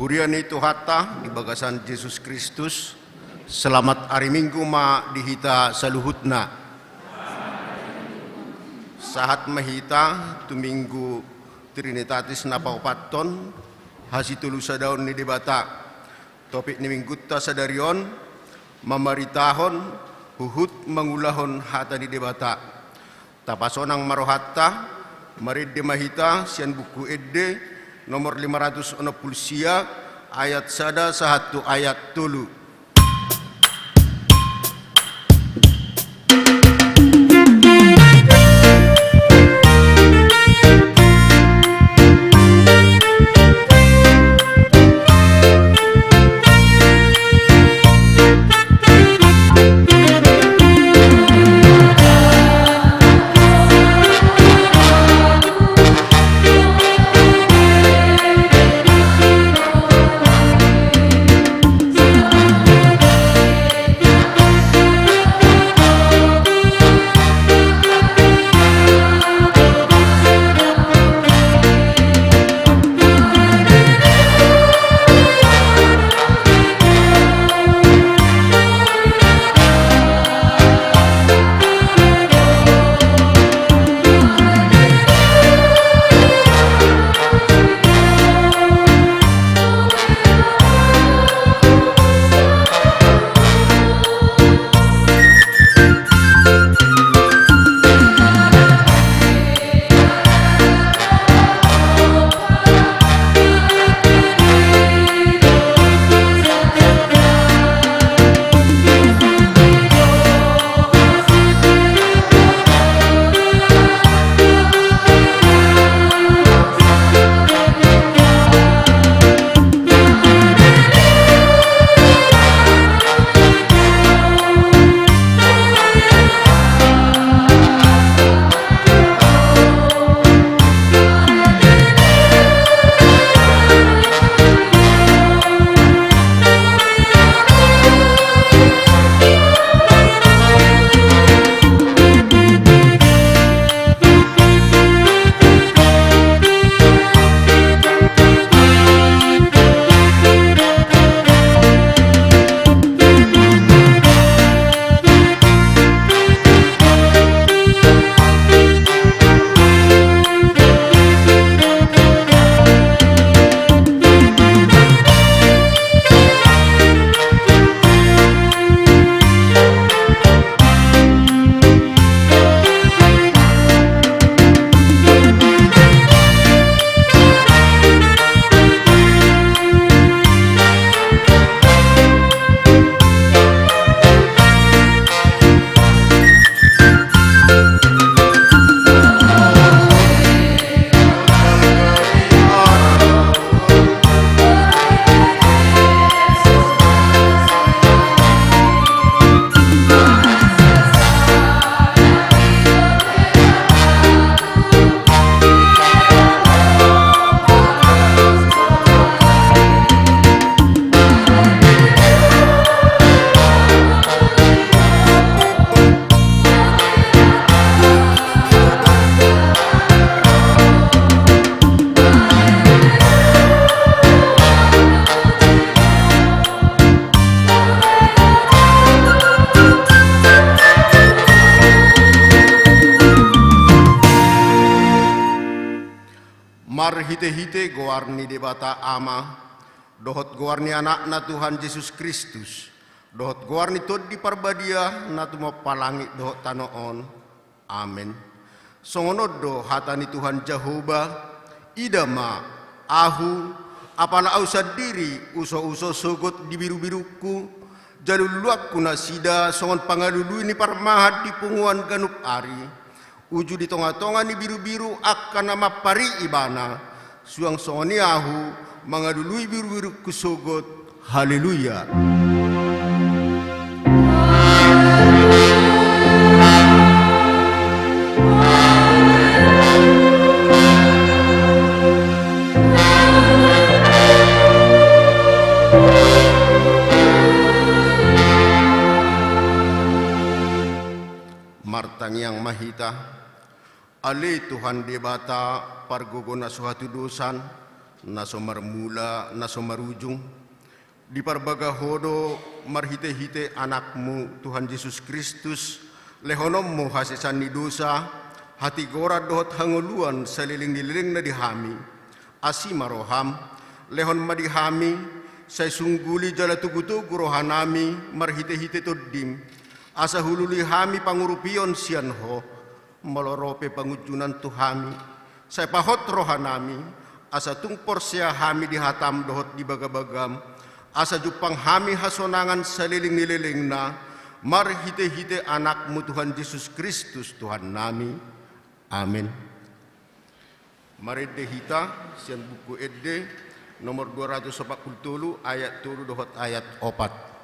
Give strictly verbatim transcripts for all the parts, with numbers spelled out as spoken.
Huria ni Tuhanta di bagasan Jesus Kristus, selamat ari Minggu ma di hita saluhutna. Sahat ma hita tu Minggu Trinitatis na paopathon, hasitolusadaon ni Debata. Topik ni Minggunta sadari on, mamaritahon huhut mangulahon hata ni Debata. Tapasonang ma rohanta, marende ma hita sian Buku Ende nomor lima ratus onom pulu sia, ayat sada sahat tu ayat tolu. Marhite-hite goar ni Debata Ama, dohot goar ni Anakna Tuhan Jesus Kristus, dohot goar ni Tondi Parbadia na tumompa langit dohot tano on. Amen. Songon on do hata ni Tuhan Jahowa: Ida ma, ahu, apala ahu sandiri, uso-uso sogot di biru-birungku, jalo luluanku nasida songon pangalului ni parmahan di punguan ganup ari, uju di tonga-tonga ni biru-biru angka na mampari ibana, suang songon i ahu mangalului biru-birungku sogot. Haleluya. Martangiang ma hita. Ale Tuhan Debata, pargogo na so hatudosan, na so marmula, na so marujung, diparbaga Ho do marhite-hite Anakmu, Tuhan Jesus Kristus, lehononmu hasesaan ni dosa, hatigoran dohot hangoluan saleleng ni lelengna di hami. Asi ma roham, lehon ma di hami, sai sungguli jala togu-togu rohanami marhite-hite Tondim, asa hulului hami pangurupion sian Ho. Molo ro pe pangunjunan tu hami, sai pahot rohanami, asa tung porsea hami di hatam dohot di bagabagam, asa jumpang hami hasonangan saleleng ni lelengna, marhite-hite Anakmu Tuhan Jesus Kristus Tuhannami. Amen. Marende hita sian Buku Ende nomor dua ratus opat pulu tolu, ayat tolu dohot ayat opat.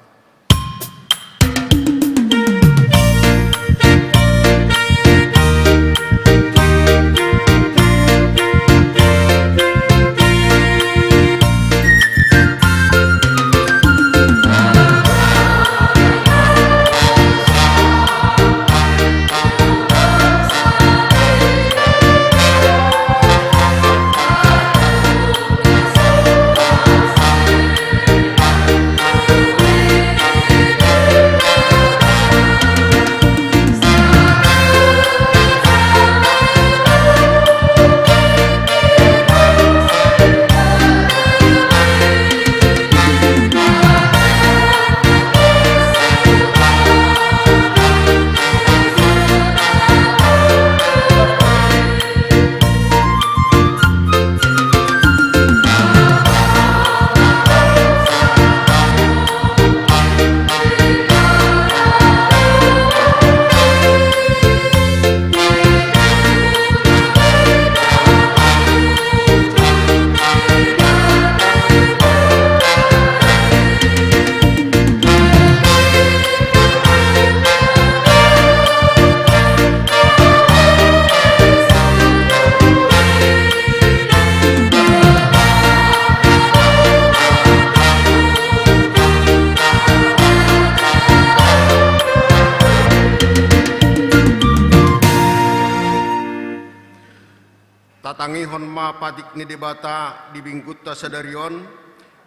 Tatangihon ma patik ni Debata di Minggunta sadari on,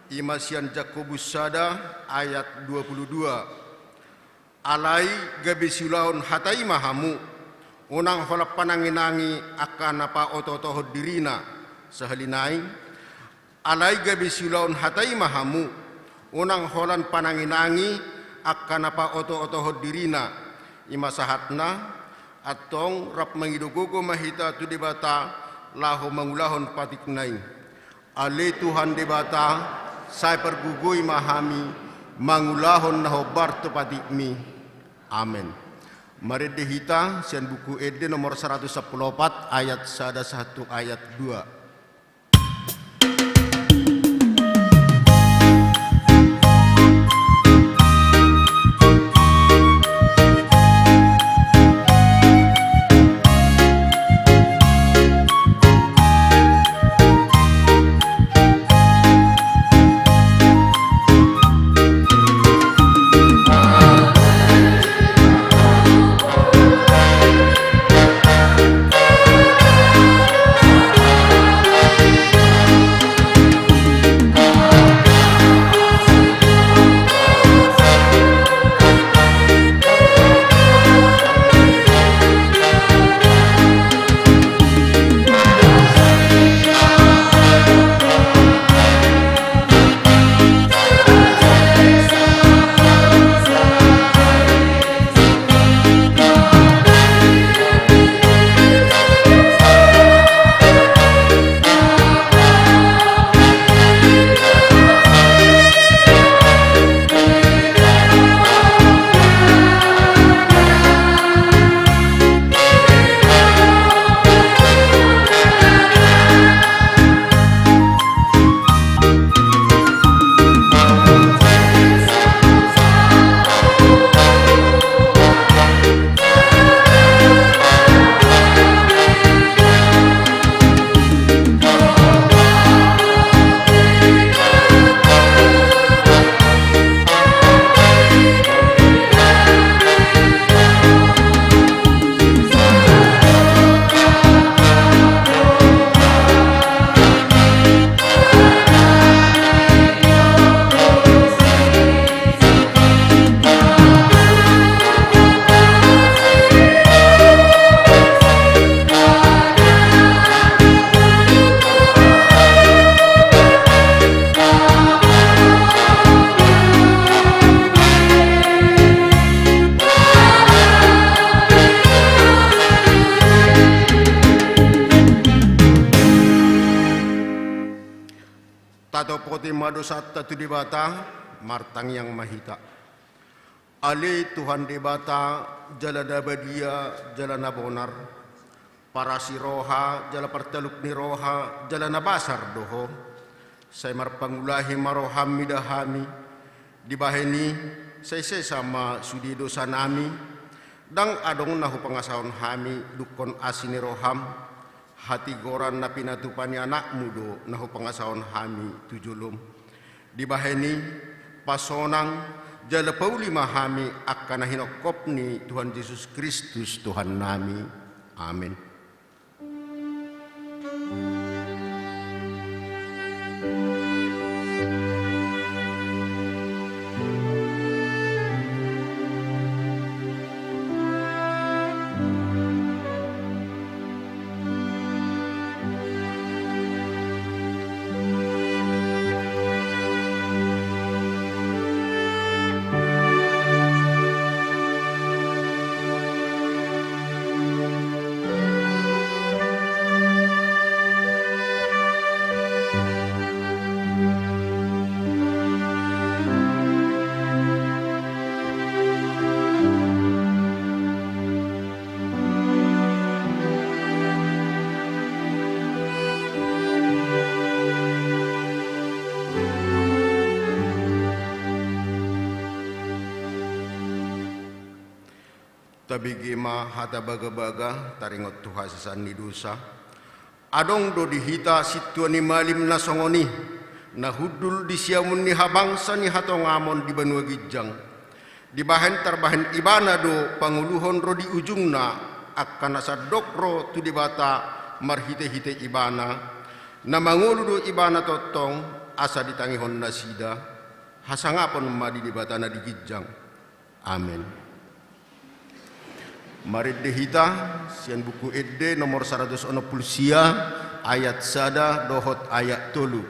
i ma sian Jakobus sada ayat dua pulu dua. Alai gabe siulahon hata i ma hamu, unang holan panangi-nangi angka na paoto-otohon dirina. Sahali nai. Alai gabe siulahon hata i ma hamu, unang holan panangi-nangi angka na paoto-otohon dirina. I ma sahatna, antong rap mangido gogo ma hita tu Debata laho mangulahon patikna i. Ale Tuhan Debata, sai pargogoi ma hami mangulahon na hombar tu patikmi. Amen. Marende hita sian Buku Ende nomor saratus sampulu opat, ayat sada sahat tu ayat dua. Tatopoti ma dosanta tu Debata, martangiang ma hita. Ale Tuhan Debata, jala na badia, jala na bonar, parasi roha, jala partaluk ni roha, jala na basar do Ho. Sai marpangulahi ma rohaM mida hami, dibahen i, sai sesa ma sude dosanami, ndang adong na hupangasahon hami dungkon asi ni rohaM, hatigoran na pinatupa ni AnakMu do na hupangasahon hami tu joloM. Dibahen i, pasonang, jala pauli ma hami angka na hinophop ni Tuhan Jesus Kristus Tuhannami. Amen. Tabege ma hata bagabaga taringot tu hasesaan ni dosa. Adong do di hita sintua ni malim na songon i, na hundul di siamun ni habangsa ni hatongamon di banua ginjang. Dibahen tarbahen ibana do pangoluhon ro di ujungna, angka na sandok ro tu Debata marhitehite ibana, na mangolu do ibana tongtong, asa ditangihon nasida, hasangapon ma di Debata na di ginjang. Amen. Marende hita sian Buku Ende nomor saratus onom pulu sia, ayat sada dohot ayat tolu.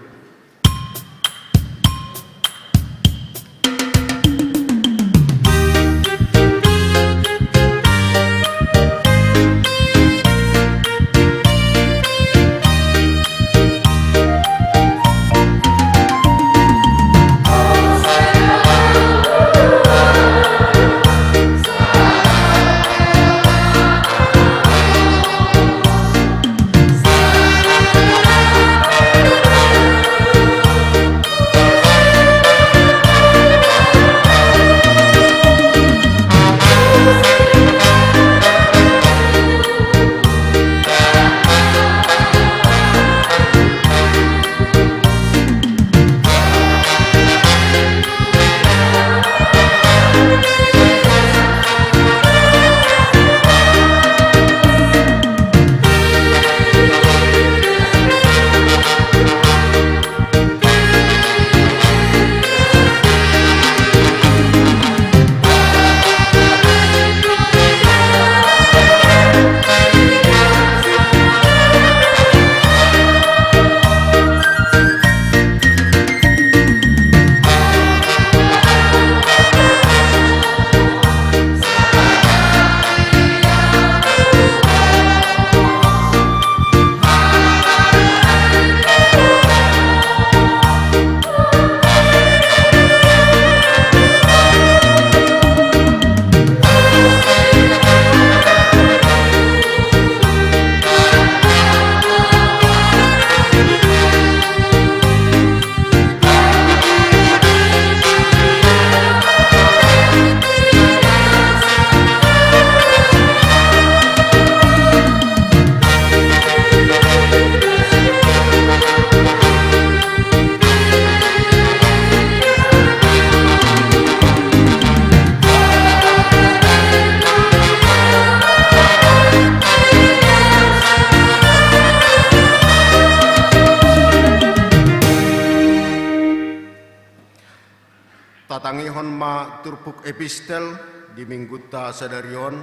Tatangihon ma turpuk epistel di minggunta sadari on,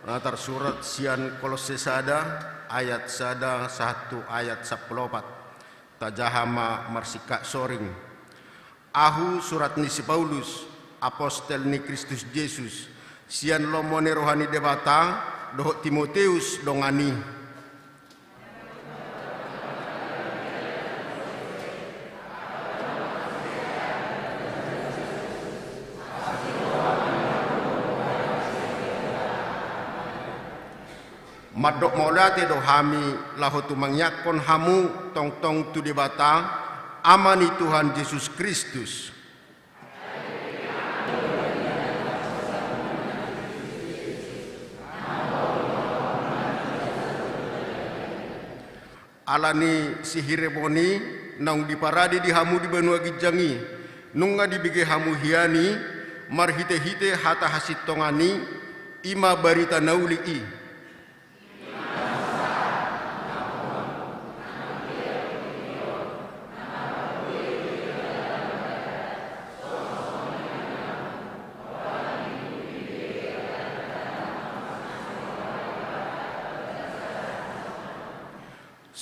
na tarsurat sian Kolosse sada, ayat sada sahat tu ayat sampulu opat. Tajaha ma marsingkat soring. Ahu surat ni si Paulus, apostel ni Kristus Jesus, sian lomo ni roha ni Debata, dohot Timoteus dongan i. Mandok mauliate do hami laho tumangiangkon hamu tongtong tu Debata, Ama ni Tuhan Jesus Kristus. Ala ni sihirimon i naung diparade di hamu di banua ginjang i, nunga dibege hamu hian i marhitehite hata hasintongan i, i ma barita na uli i.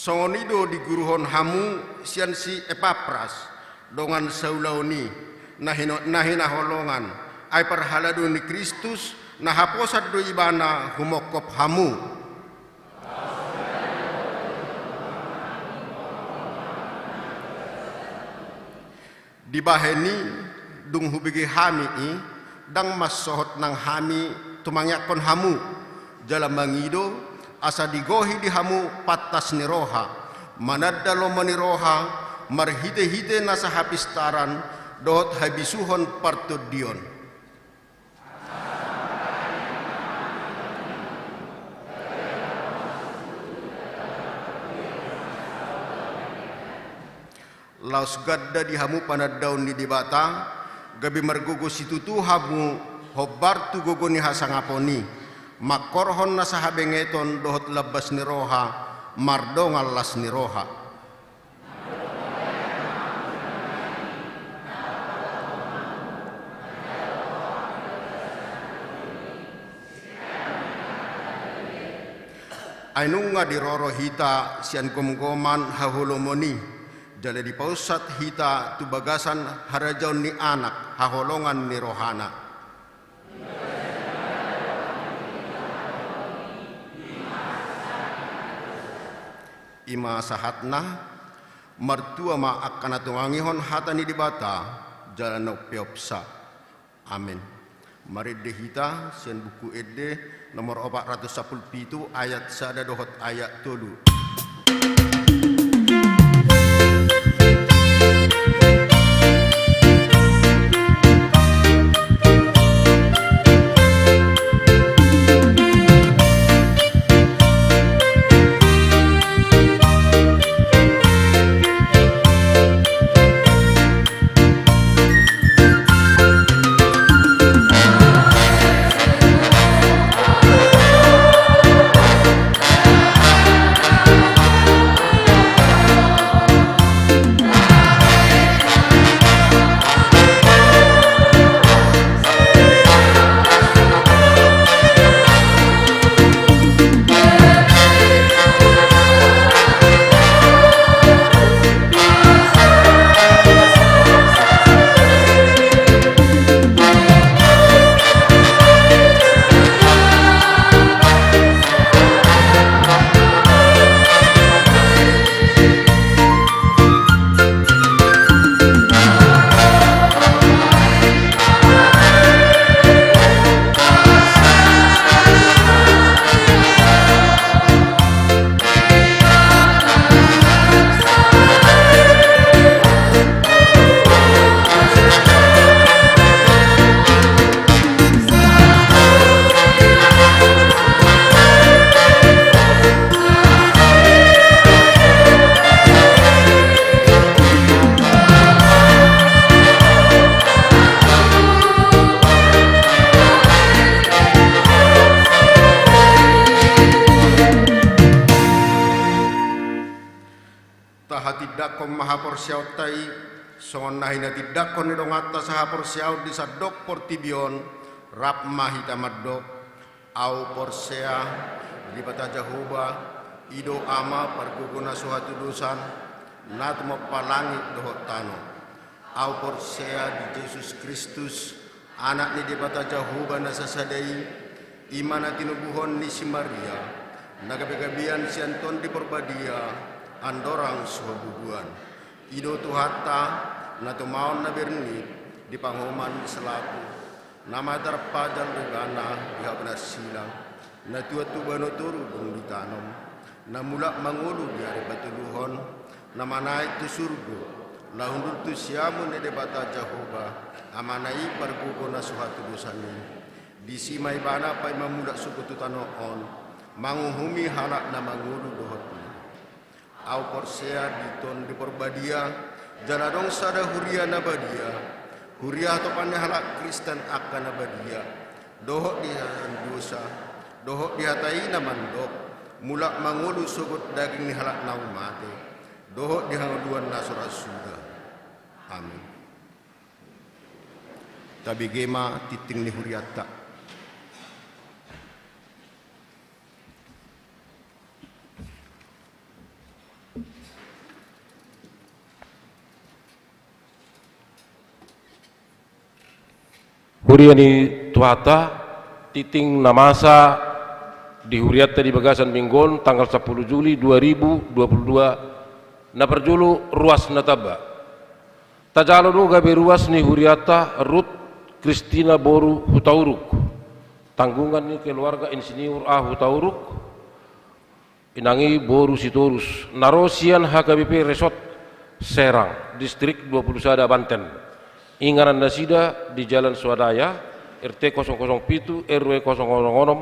Songon i do diguruhon hamu sian si Epapras, dongan saulaon i, na hino-, na hinaholongan, ai parhalado ni Kristus, na haposan do ibana humongkop hamu. Dibahen i, dung hubege hami i, ndang mansohot nang hami tumangiangkon hamu, jala mangido, asa digohi di hamu pantas ni roha, mananda lomo ni roha, marhitehite nasa hapistaran dohot habisuhon partondion. Laos ganda di hamu panandaon ni Debata, gabe margogo situtu hamu hombar tu gogo ni hasangapon i, mangkorhon nasa habengeton dohot lambas ni roha, mardongan las ni roha. Ai nunga diroro hita sian gomgoman haholomon i, jala dipausat hita tu bagasan harajaon ni Anak haholongan ni rohana. I ma sahatna, martua ma angka na tumangihon hata ni Debata, jala na umpeopsa. Amen. Marende hita sian Buku Ende nomor opat ratus sampulu pitu, ayat sada dohot ayat tolu. Tahatindangkon ma haporseaonta i, songon na hinatindangkon ni donganta sahaporseaon di sandok portibi on, rap ma hita mandok: Ahu porsea, Debata Jahowa, i do Ama pargogo na so hatudosan, na tumompa langit dohot tano. Ahu porsea di Jesus Kristus, Anak ni Debata Jahowa na sasada i, i ma na tinubuhon ni si Maria, na gabegabean sian Tondi Porbadia, andorang so habubuhan. I do Tuhanta, na tumaon na bernit, di pangoman ni salaku, na matarpajal do ibana di hau na silang. Na tuat tu banua toru dung ditanom, na mulak mangolu di ari patoluhon, na manaek tu surgo, na hundul tu siamun ni Debata Jahowa, Amana i pargogo na so hatudosan i. Disi ma ibana paima mulak sogot tu tano on, manguhumi halak na mangolu dohot na. Ahu porsea di Tondi Porbadia, jala adong sada huria na badia, huria hatopan ni halak Kristen angka na badia, dohot di hadosa, dohot di hata i na mandok, mulak mangolu sogot daging ni halak naung mate, dohot di hangoluan na so ra suda. Amin. Tabege ma tingting ni hurianta. Huria ni Tuhanta, tingting na masa di hurianta di bagasan minggu on, tanggal sampulu Juli dua ribu dua puluh dua, na parjolo ruas na tamba. Tajalo do gabe ruas ni hurianta Ruth Kristina boru Hutauruk, tanggungan ni keluarga Insinyur A Hutauruk, inang i boru Sitorus, na ro sian H K B P Resort Serang, Distrik dua puluh sada Banten. Inganan nasida di Jalan Swadaya, R T kosong kosong pitu, R W kosong kosong onom,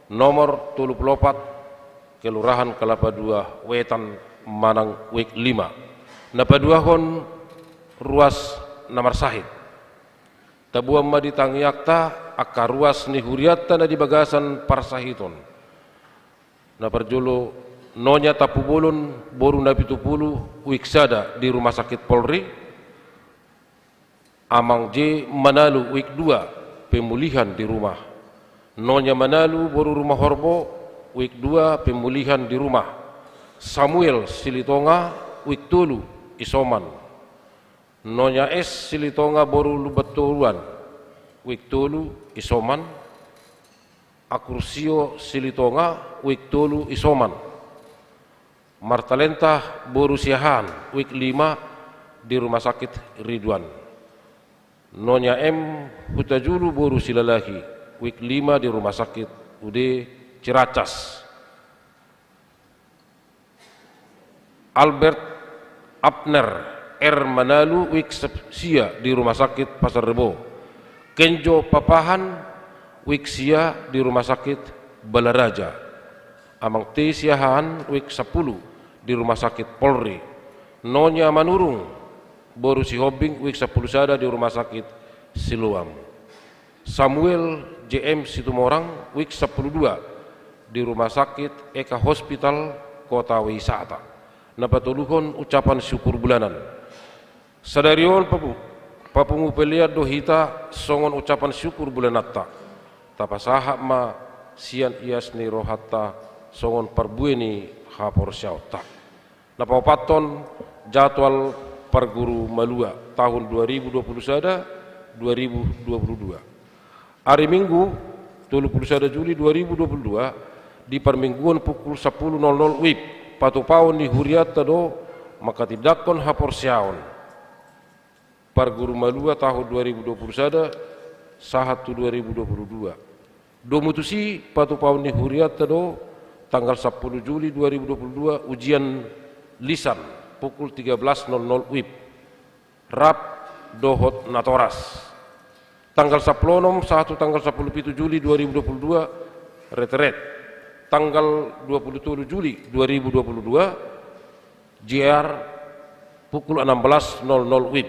nomor tolu pulu opat, Kelurahan Kelapa Dua Wetan manang Wik Lima. Na paduahon ruas na marsahit. Taboan ma di tangiangta angka ruas ni hurianta na di bagasan parsahiton. Na parjolo Nonya Tampubolon boru Napitupulu, Wik Sada di Rumah Sakit Polri. Amang J Manalu, Wik Dua, pemulihan di rumah. Nonya Manalu boru Rumahorbo, Wik Dua, pemulihan di rumah. Samuel Silitonga, Wik Tolu, isoman. Nonya S Silitonga boru Lumbantoruan, Wik Tolu, isoman. Akursio Silitonga, Wik Tolu, isoman. Marta Lentah boru Siahaan, Wik Lima, di Rumah Sakit Ridwan. Nonya M Hutajulu boru Silalahi, Wik Lima, di Rumah Sakit U D Ciracas. Albert Abner R Manalu, Wik sep-, sia, di Rumah Sakit Pasar Rebo. Kenjo Papahan, Wik sia, di Rumah Sakit Balaraja. Amang T Siahaan, Wik sampulu, di Rumah Sakit Polri. Nonya Manurung boru Sihombing, Wik sampulu sada, di Rumah Sakit Siloam. Samuel J M Situmorang, Wik sampulu dua, di Rumah Sakit Eka Hospital Kota Wisata. Na patoluhon ucapan syukur bulanan. Sadari on papu-, papungu pelean do hita songon ucapan syukur bulananta. Tapasahat ma sian ias ni rohanta songon parbue ni haporseaonta. Na paopathon, jadwal parguru malua tahun dua ribu dua puluh sada, dua ribu dua puluh dua. Ari Minggu, tolu pulu sada Juli dua ribu dua puluh dua, di parmingguon pukul sampulu nol nol wib, patupaon ni hurianta do manghatindanghon haporseaon. Parguru malua tahun dua ribu dua puluh sada sahat tu dua ribu dua puluh dua. Domu tusi, patupaon ni hurianta do tanggal sampulu Juli dua ribu dua puluh dua, ujian lisan pukul tiga belas nol nol wib. Rap dohot natoras. Tanggal sampulu onom sahat tu tanggal sampulu pitu Juli dua ribu dua puluh dua, retret. Tanggal dua pulu tolu Juli dua ribu dua puluh dua, J R pukul enam belas nol nol wib.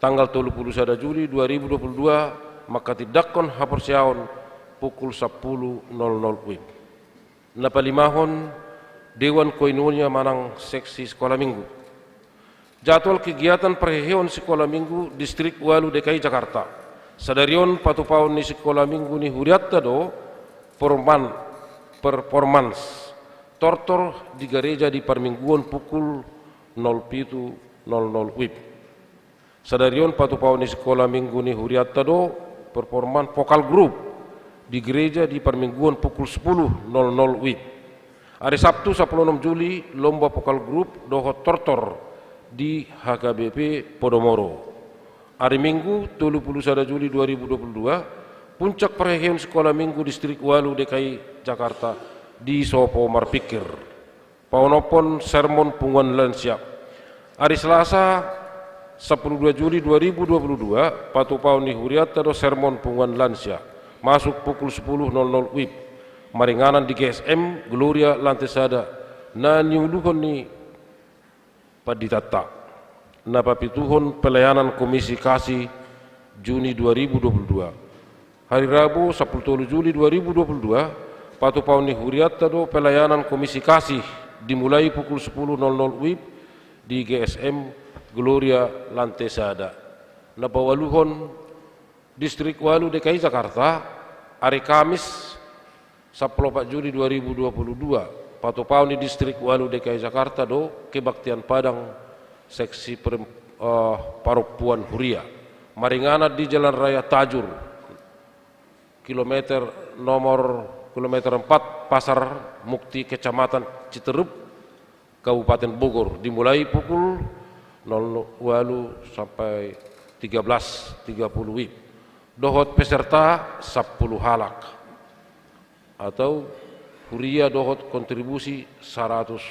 Tanggal tolu pulu sada Juli dua ribu dua puluh dua, manghatindanghon haporseaon pukul sampulu nol nol wib. Na palimahon, Dewan Koinonia manang Seksi Sikola Minggu. Jadwal kegiatan parheheon Sikola Minggu Distrik Ualu D K I Jakarta. Sadari on patupaon ni Sikola Minggu ni hurianta do perman-, performance tortor di gareja di parmingguon pukul nol pitu nol nol wib. Sadari on patupaon ni Sikola Minggu ni hurianta do performan vokal grup di gereja di parmingguon pukul sepuluh nol nol wib. Ari Sabtu sampulu onom Juli, lomba vokal grup dohot tortor di H K B P Podomoro. Ari Minggu tolu pulu sada Juli dua ribu dua puluh dua, Puncak parheheon Sikola Minggu Distrik Ualu D K I Jakarta disopo marpingkir. Paonomhon sermon punguan lansia. Ari Selasa, sampulu dua Juli dua ribu dua puluh dua, patupaon ni hurianta do sermon punguan lansia, masuk pukul sepuluh nol nol W I B, maringanan di G S M Gloria Lantai Sada, na niuluhon ni panditanta. Na papituhon pelayanan Komisi Kasih, Juni dua ribu dua puluh dua. Hari Rabu, sampulu tolu Juli dua ribu dua puluh dua, patupaon ni hurianta do pelayanan Komisi Kasih, dimulai pukul sepuluh nol nol W I B di G S M Gloria Lantai Sada. Na paualuhon, Distrik Ualu D K I Jakarta, ari Kamis, sampulu opat Juli dua ribu dua puluh dua, patupaon ni Distrik Ualu D K I Jakarta do kebaktian Padang seksi perem-, eh, parompuan huria. Maringanan di Jalan Raya Tajur, kilometer nomor, kilometer empat, Pasar Mukti, Kecamatan Citerup, Kabupaten Bogor, dimulai pukul nol ualu sampai tiga belas tiga puluh W I B. Dohot peserta sampulu halak. Atau huria dohot kontribusi saratus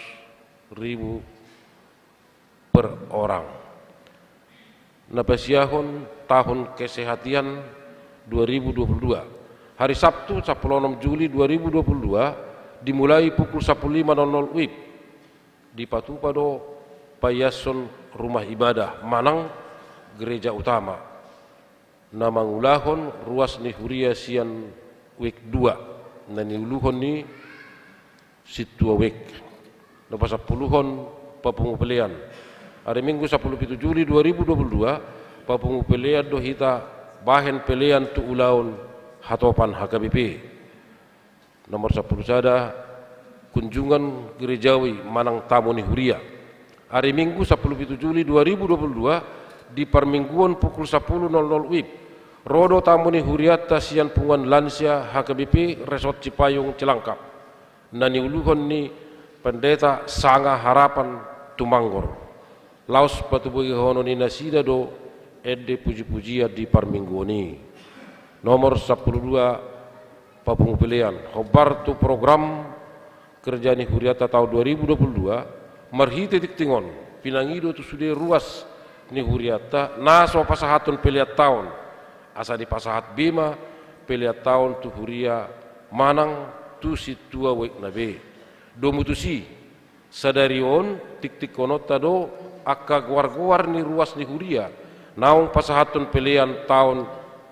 ribu per orang. Na pasiahon tahun kesehatan dua ribu dua puluh dua. Hari Sabtu, sampulu onom Juli dua ribu dua puluh dua, dimulai pukul sampulu lima nol nol W I B. Dipatupa do paiashon rumah ibadah manang gereja utama, na mangulahon ruas ni huria sian wijk dua, na niuluhon ni sintua wijk. Na pasampuluhon, papungu pelean. Ari Minggu, sampulu pitu Juli dua ribu dua puluh dua, papungu pelean do hita bahen pelean tu ulaon hatopan H K B P. Nomor sampulu sada, kunjungan gerejawi manang tamu ni huria. Ari Minggu, sampulu pitu Juli dua ribu dua puluh dua, di parmingguon pukul sampulu nol nol W I B, ro do tamu ni hurianta sian punguan lansia H K B P Resort Cipayung Cilangkap, na niuluhon ni Pendeta Sanga Harapan Tumanggor. Laos patubuhononni nasida do ende pujipujian di parmingguon i. Nomor sampulu dua, papungu pelean. Hombar tu program kerja ni hurianta taon dua ribu dua puluh dua, marhite tingting on, pinangido tu sude ruas ni hurianta na so pasahathon pelean taon, asa dipasahat be ma pelean taon tu huria manang tu sintua wijk na be. Domu tusi, sadari on tingtingkononta do angka goargoar ni ruas ni huria naung pasahathon pelean taon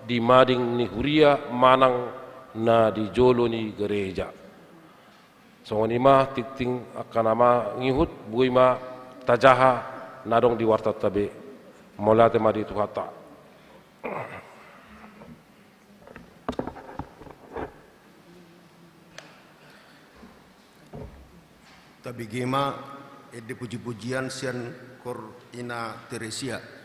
di mading ni huria manang na di jolo ni gereja. Songon i ma tingting angka na mangihut, boi ma tajaha na adong di wartanta be. Mauliate ma di Tuhanta. Tabege ma ende pujipujian sian Koor Ina Teresia.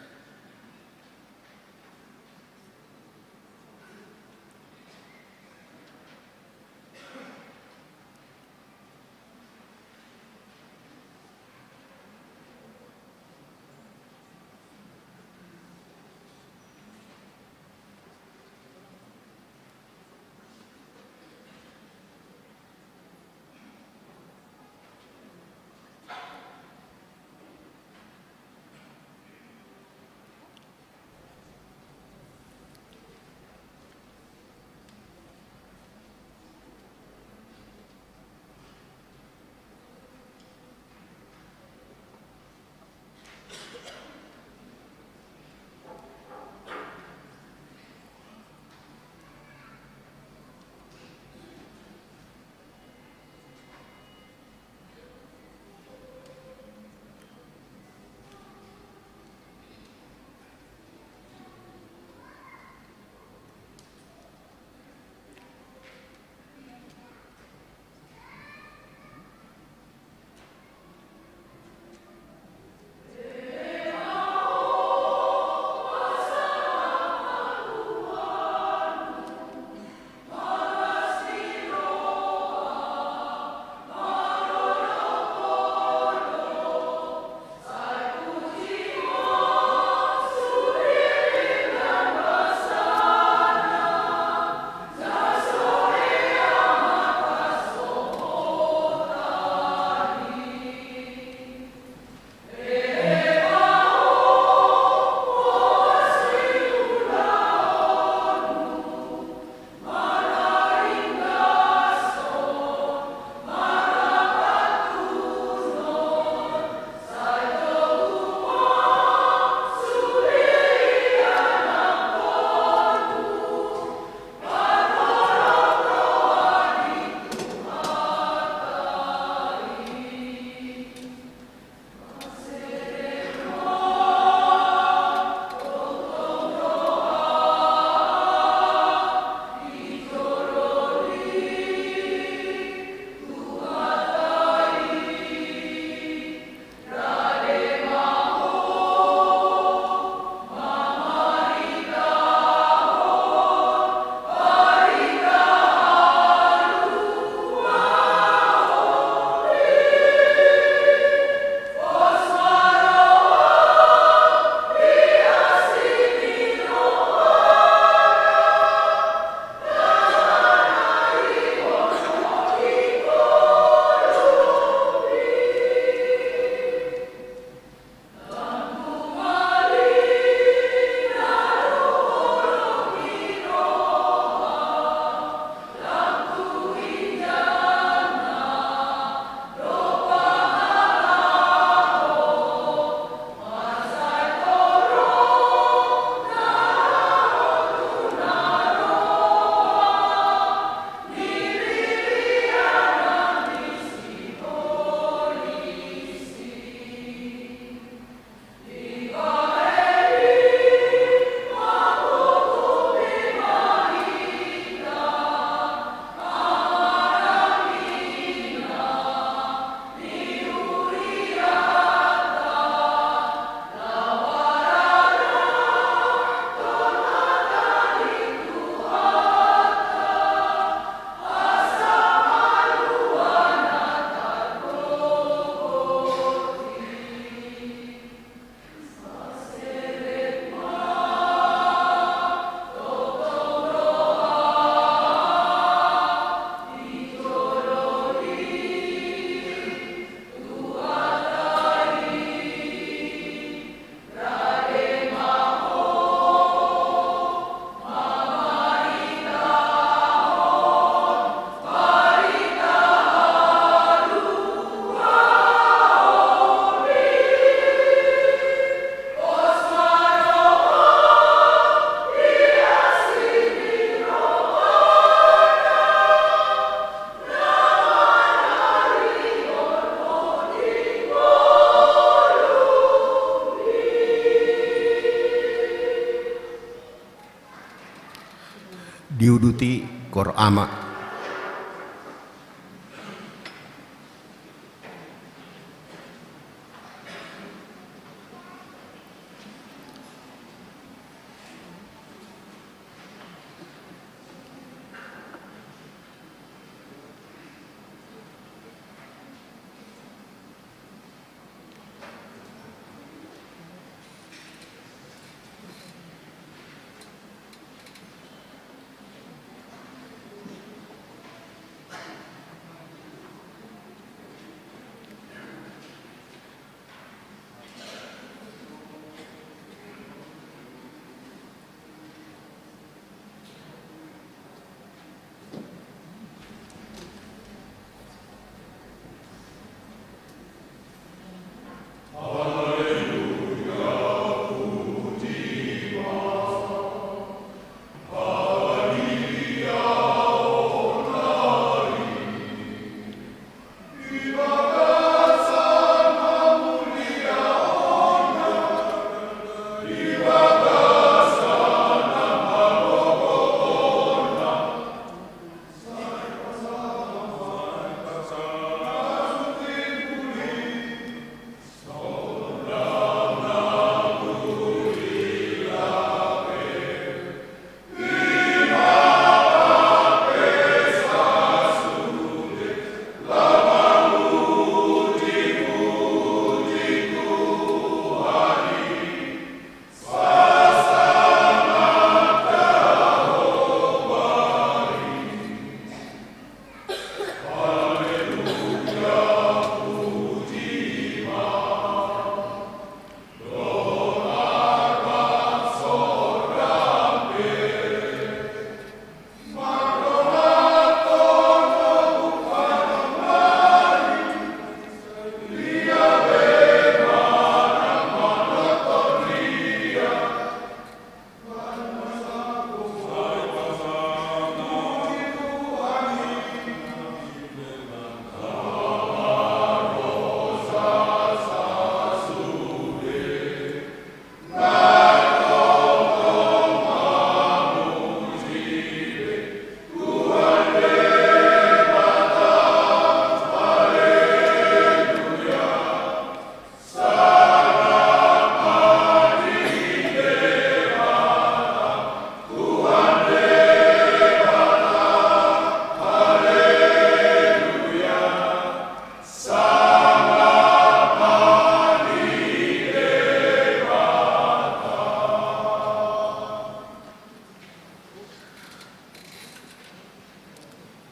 Diuduti Kor Ama.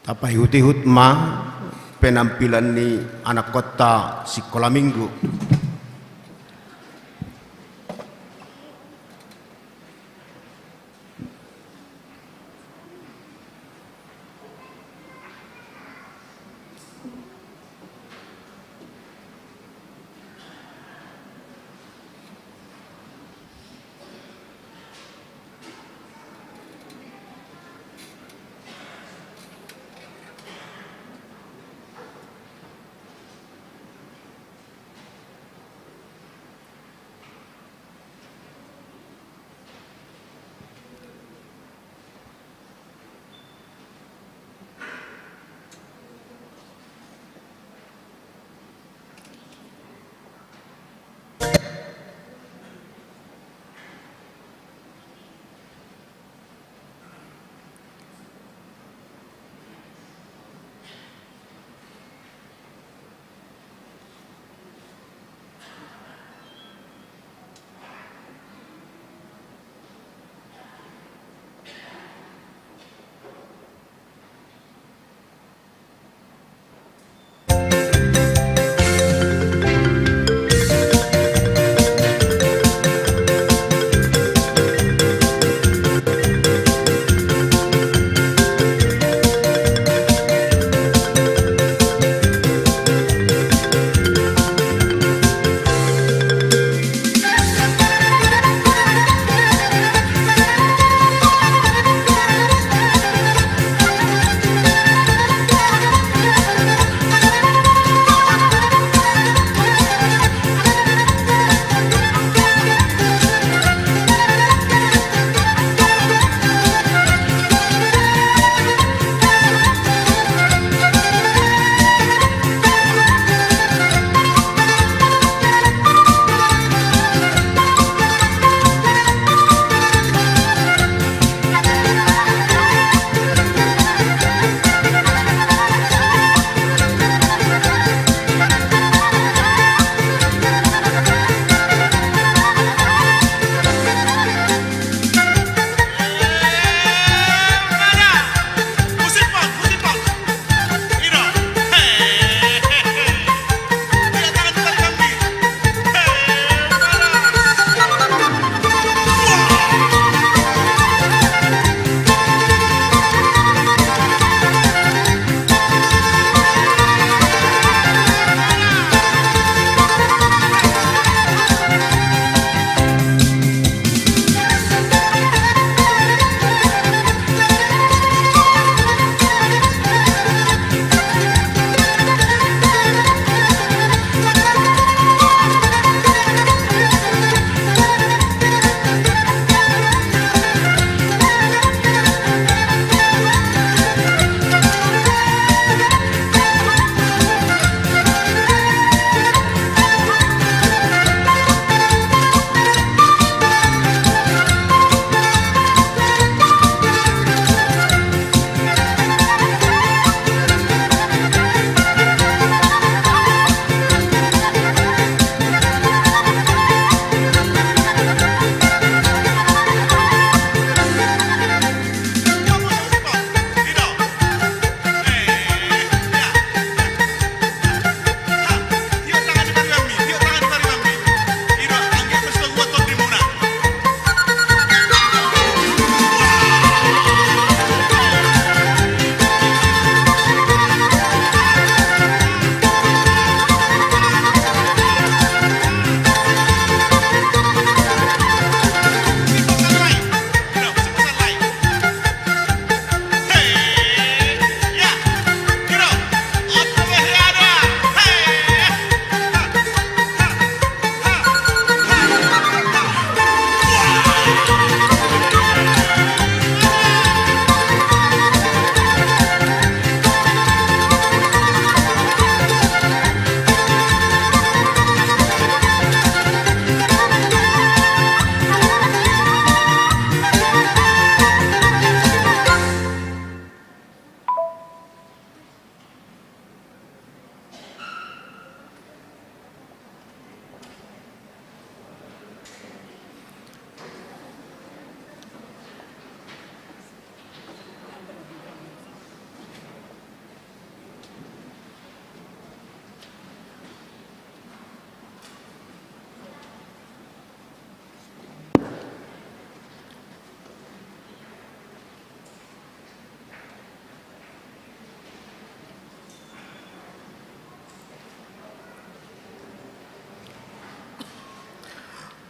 Tapaihutihut ma penampilan ni anakkonta sikola minggu.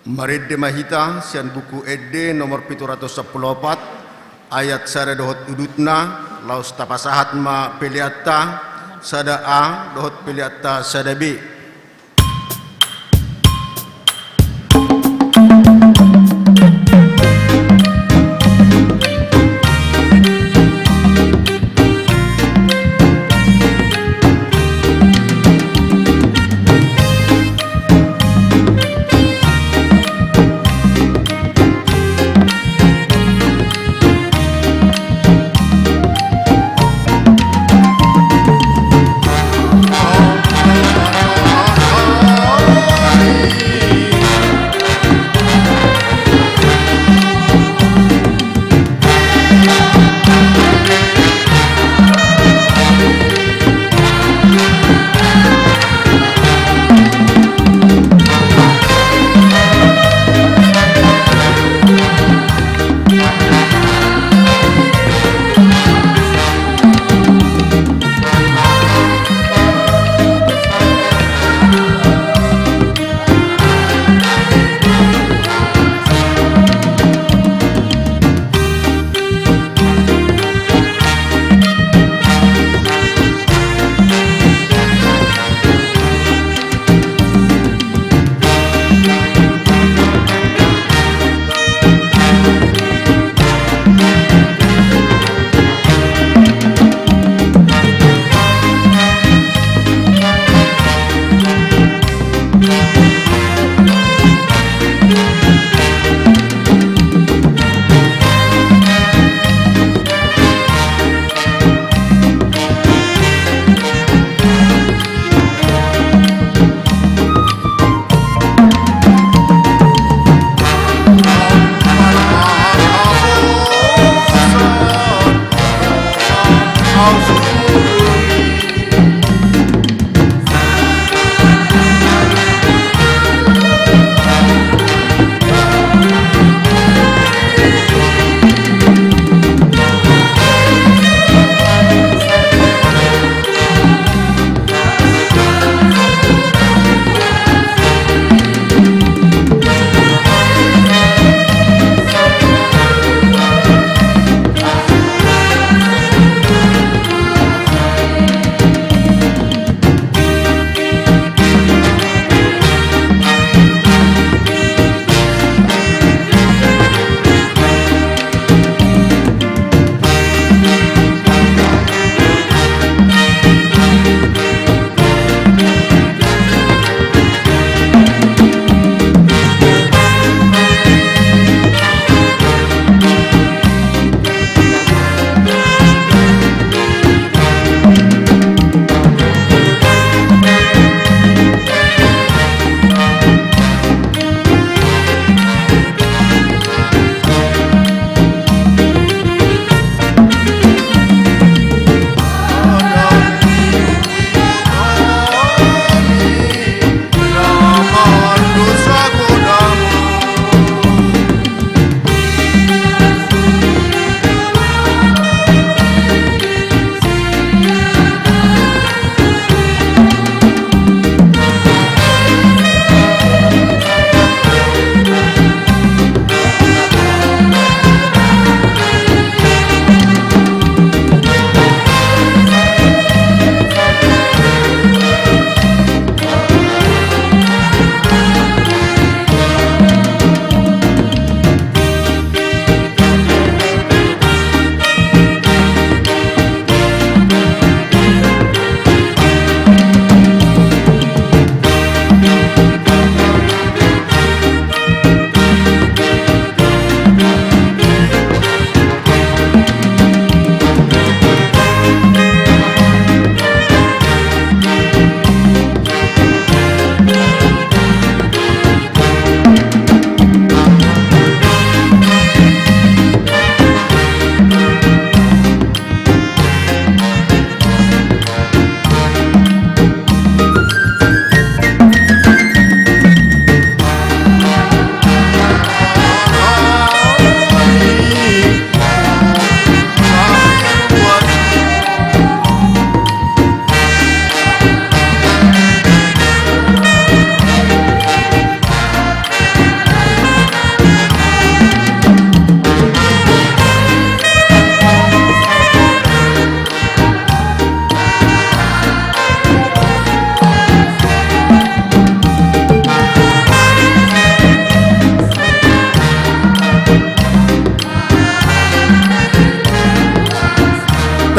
Marende ma hita sian Buku Ende nomor pitu ratus sampulu opat, ayat sada dohot udutna, laos tapasahat ma peleanta, sada A dohot peleanta sada B.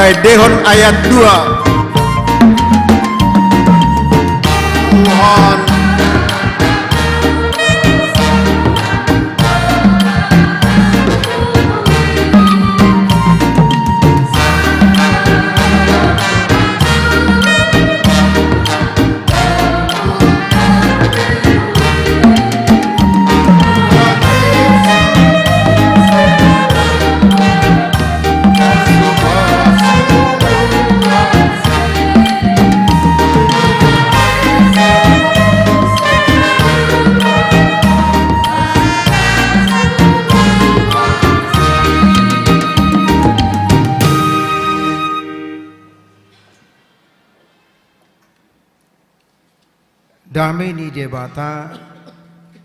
Endehon ayat dua. Tuhan. Dame ni Debata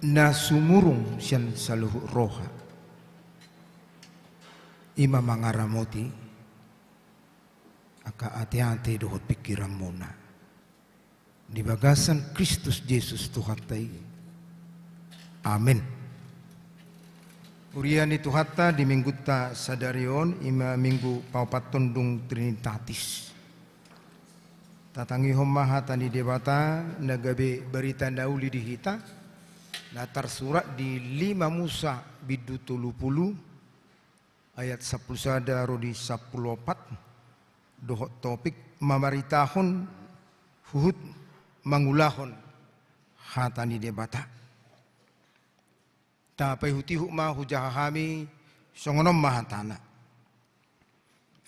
na sumurung sian saluhut roha, i ma mangaramoti angka ateate dohot pingkiranmuna di bagasan Kristus Jesus Tuhanta i. Amen. Huria ni Tuhanta, di minggunta sadari on, i ma minggu paopathon dung Trinitatis. Tatangihon ma hata ni Debata na gabe barita na uli di hita, na tarsurat di lima Musa bindu tolu pulu, ayat sampulu sada ro di sampulu opat, dohot topik mamaritahon huhut mangulahon hata ni Debata. Tapaihutihut ma hujaha hami, songon on ma hatana.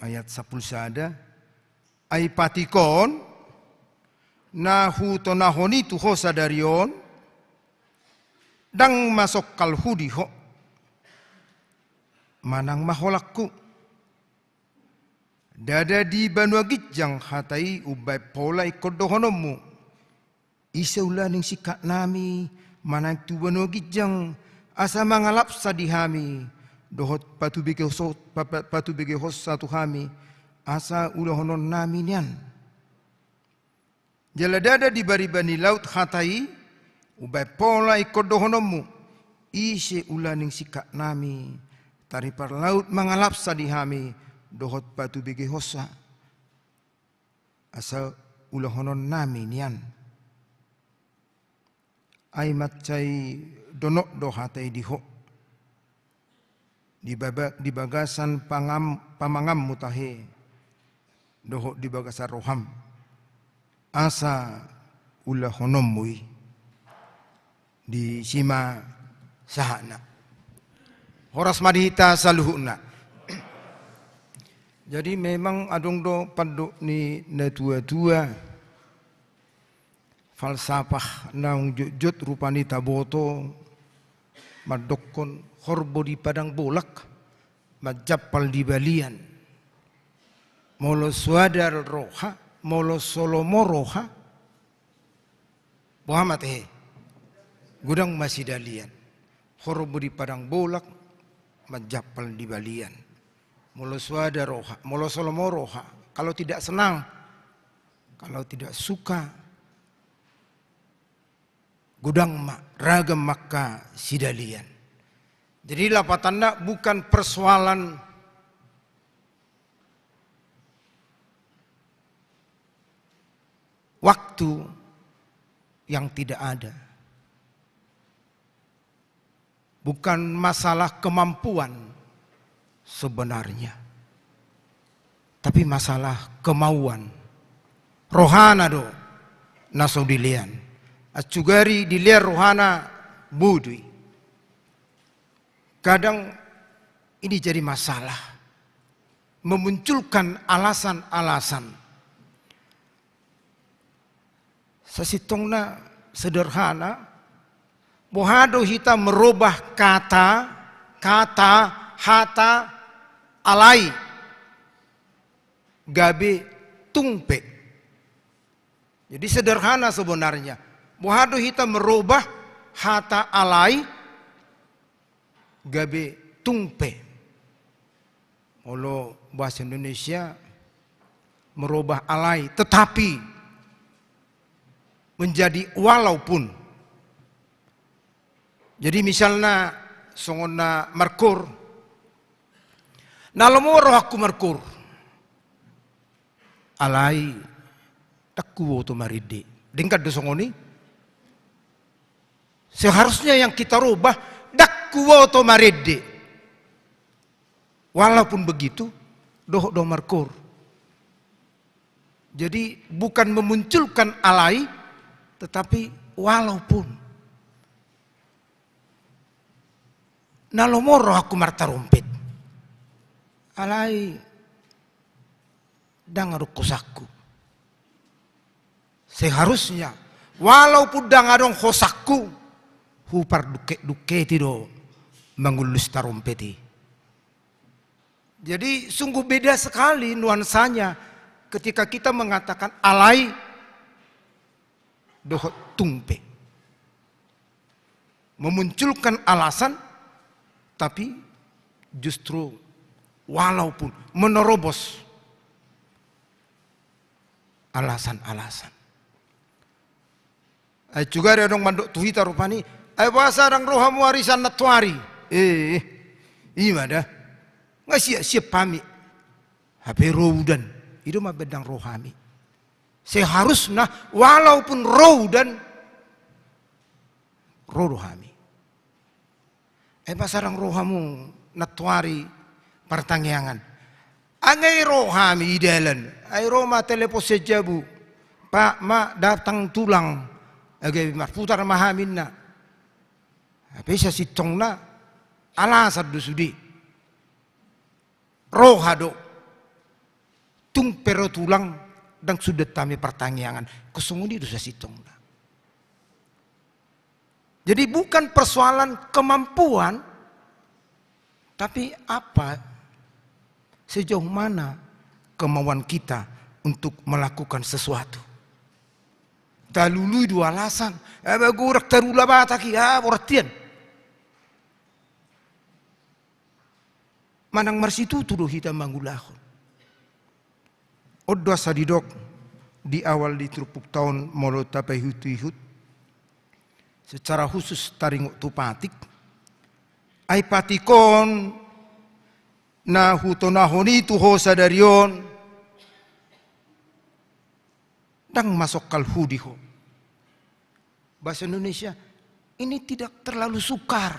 Ayat sampulu sada, ai patik on na hutonahon i tu ho sadari on, ndang masongkalhu di ho, manang maholanghu. Ndada di banua ginjang hata i umbaen pola ingkon dohononmu, ise ulaning singkat nami manang tu banua ginjang, asa mangalapsa di hami, dohot patubege so-, pa-, pa-, patubegehonsa tu hami, asa ulahonon nami nian. Jala ndada di bariba ni laut hata i, umbaen pola ingkon dohononmu, ise ulaning singkat nami, taripar laut mangalapsa di hami, dohot patubegehonsa, asa ulahonon nami nian. Ai mansai donok do hata i di ho, di baba-, di bagasan pangam-, pamanganmu tahe, dohot di bagasan roham, asa ulahononmu i. Disi ma sahatna. Horas ma di hita saluhutna. Jadi memang adong do pandok ni natuatua, falsafah naung jotjot rupani taboto, mandokkon horbo di padang bolak, manjampal di balian. Molo so adal roha, molo so lomo roha, boha ma tahe? Godang ma sidalian. Horbo di padang bolak, manjampal di balian. Molo so adal roha, molo so lomo roha, kalau tidak senang, kalau tidak suka, godang ma, ragam ma angka sidalian. Jadi lapatanna bukan persoalan waktu yang tidak ada. Bukan masalah kemampuan sebenarnya. Tapi masalah kemauan. Rohana do na so dilean. Atsugari dilean rohana, bodo i. Kadang ini jadi masalah. Memunculkan alasan-alasan. Sasintongna sederhana, boha do hita merubah kata, kata, hata, alai, gabe tung pe. Jadi sederhana sebenarnya. Boha do hita merubah hata alai, gabe tung pe. Molo bahasa Indonesia, merubah alai, tetapi, menjadi walaupun. Jadi misalna, songon na markoor, na lomo rohangku markoor. Alai, ndang huboto marende. Denggan do songon i. Seharusnya yang kita rubah, ndang huboto marende. Walaupun begitu, dohot do markoor. Jadi, bukan memunculkan alai, tetapi walaupun. Na lomo rohangku martarompet. Alai, ndang adong hosangku. Seharusnya, walaupun ndang adong hosangku, hupardungket-dungketi do mangullus tarompet i. Jadi, sungguh beda sekali nuansanya ketika kita mengatakan alai dohot tung pe. Memunculkan alasan, tapi justru walaupun menerobos alasan-alasan. Ai juga ada dong mandok tu hita rupani, ai boasa ndang ro hamu arisan nantoari? Eh, i ma da. Nga siap-siap hami. Hape ro udan. I do ma baen ndang ro hami. Seharusna, walaupun ro udan, ro do hami. Ai boasa ndang ro hamu nantoari partangiangan? Nga i ro hami di dalan. Ai ro ma telepon sian jabu. Pak, ma, datang tulang. Age marputar ma hami ninna. Hape sasintongna alasan do sude. Roha do. Tung pe ro tulang, ndang sundat hami partangiangan. Songon i do sasintongna. Jadi bukan persoalan kemampuan, tapi apa, sejauh mana kemauan kita untuk melakukan sesuatu. Talului do alasan, eh, bagorak tarula batak i, ah, borat ian. Manang marsitutu do hita mangulahon. On do asa didok di awal di turpukta on molo tapaihut-ihut secara khusus taringot tu patik. Ai patik on na hutonahon i tu ho sadari on, ndang masongkalhu di ho. Bahasa Indonesia, ini tidak terlalu sukar.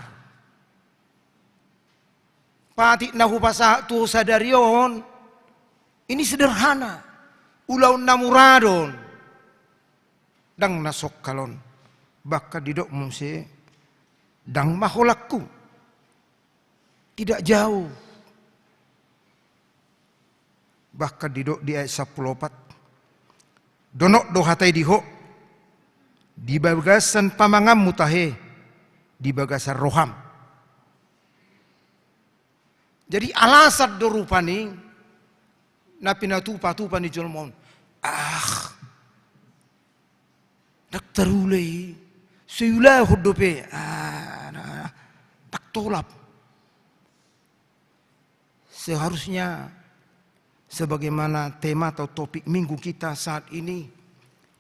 Patik na hupasahat tu ho sadari on, ini sederhana. Ulaon na mura do on. Ndang na songkal on. Bahkan didok muse, ndang ma holangku. Tidak jauh. Bahkan didok di ayat sampulu opat. Donok do hata i di ho, di bagasan pamanganmu tahe, di bagasan roham. Jadi alasan do rupani na pinatupa-tupa ni jolma on. Ah, ndang tarula i, so iulahon dope. Ah, na, ndang tolap. Seharusnya sebagaimana tema atau topik minggu kita saat ini,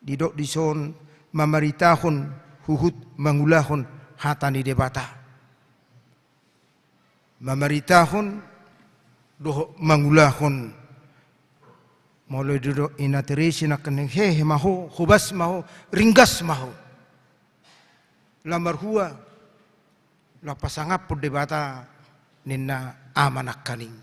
didok dison mamaritahon huhut mangulahon hata ni Debata. Mamaritahon dohot mangulahon. Molo didok Ina Teresia nangkin, hehe ma ho, hobas ma ho, ringgas ma ho. Laho marhua, laho pasangaphon Debata ninna ama nangkaning.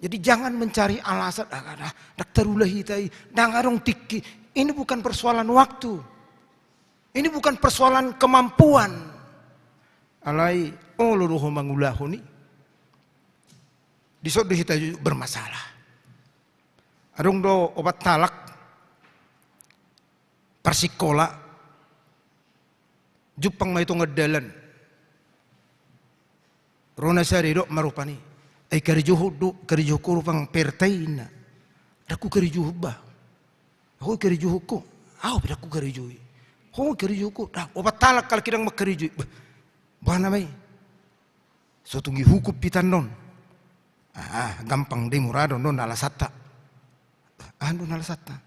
Jadi jangan mencari alasan, ah, ah, ah, ndang tarula hita i, ndang adong tingki. Ini bukan persoalan waktu. Ini bukan persoalan kemampuan. Alai, olo do ho mangulahon i. Dison do hita bermasalah. Adong do opat halak parsikola, jumpang ma i tonga dalan. Ro na sada, didok ma rupani, ai karejo ho do, karejo ho do pang pertai inna. Ndang hukarejo ho bah. Ho karejo ho, ho au pe ndang hukarejo i. Ho karejo ho, ndang, opat halak halak i ndang mangkarejo i. Bah, bah nama i. So tung dihukum hita annon. Ah, gampang do i, mura do annon alasanta. Ah, annon alasanta.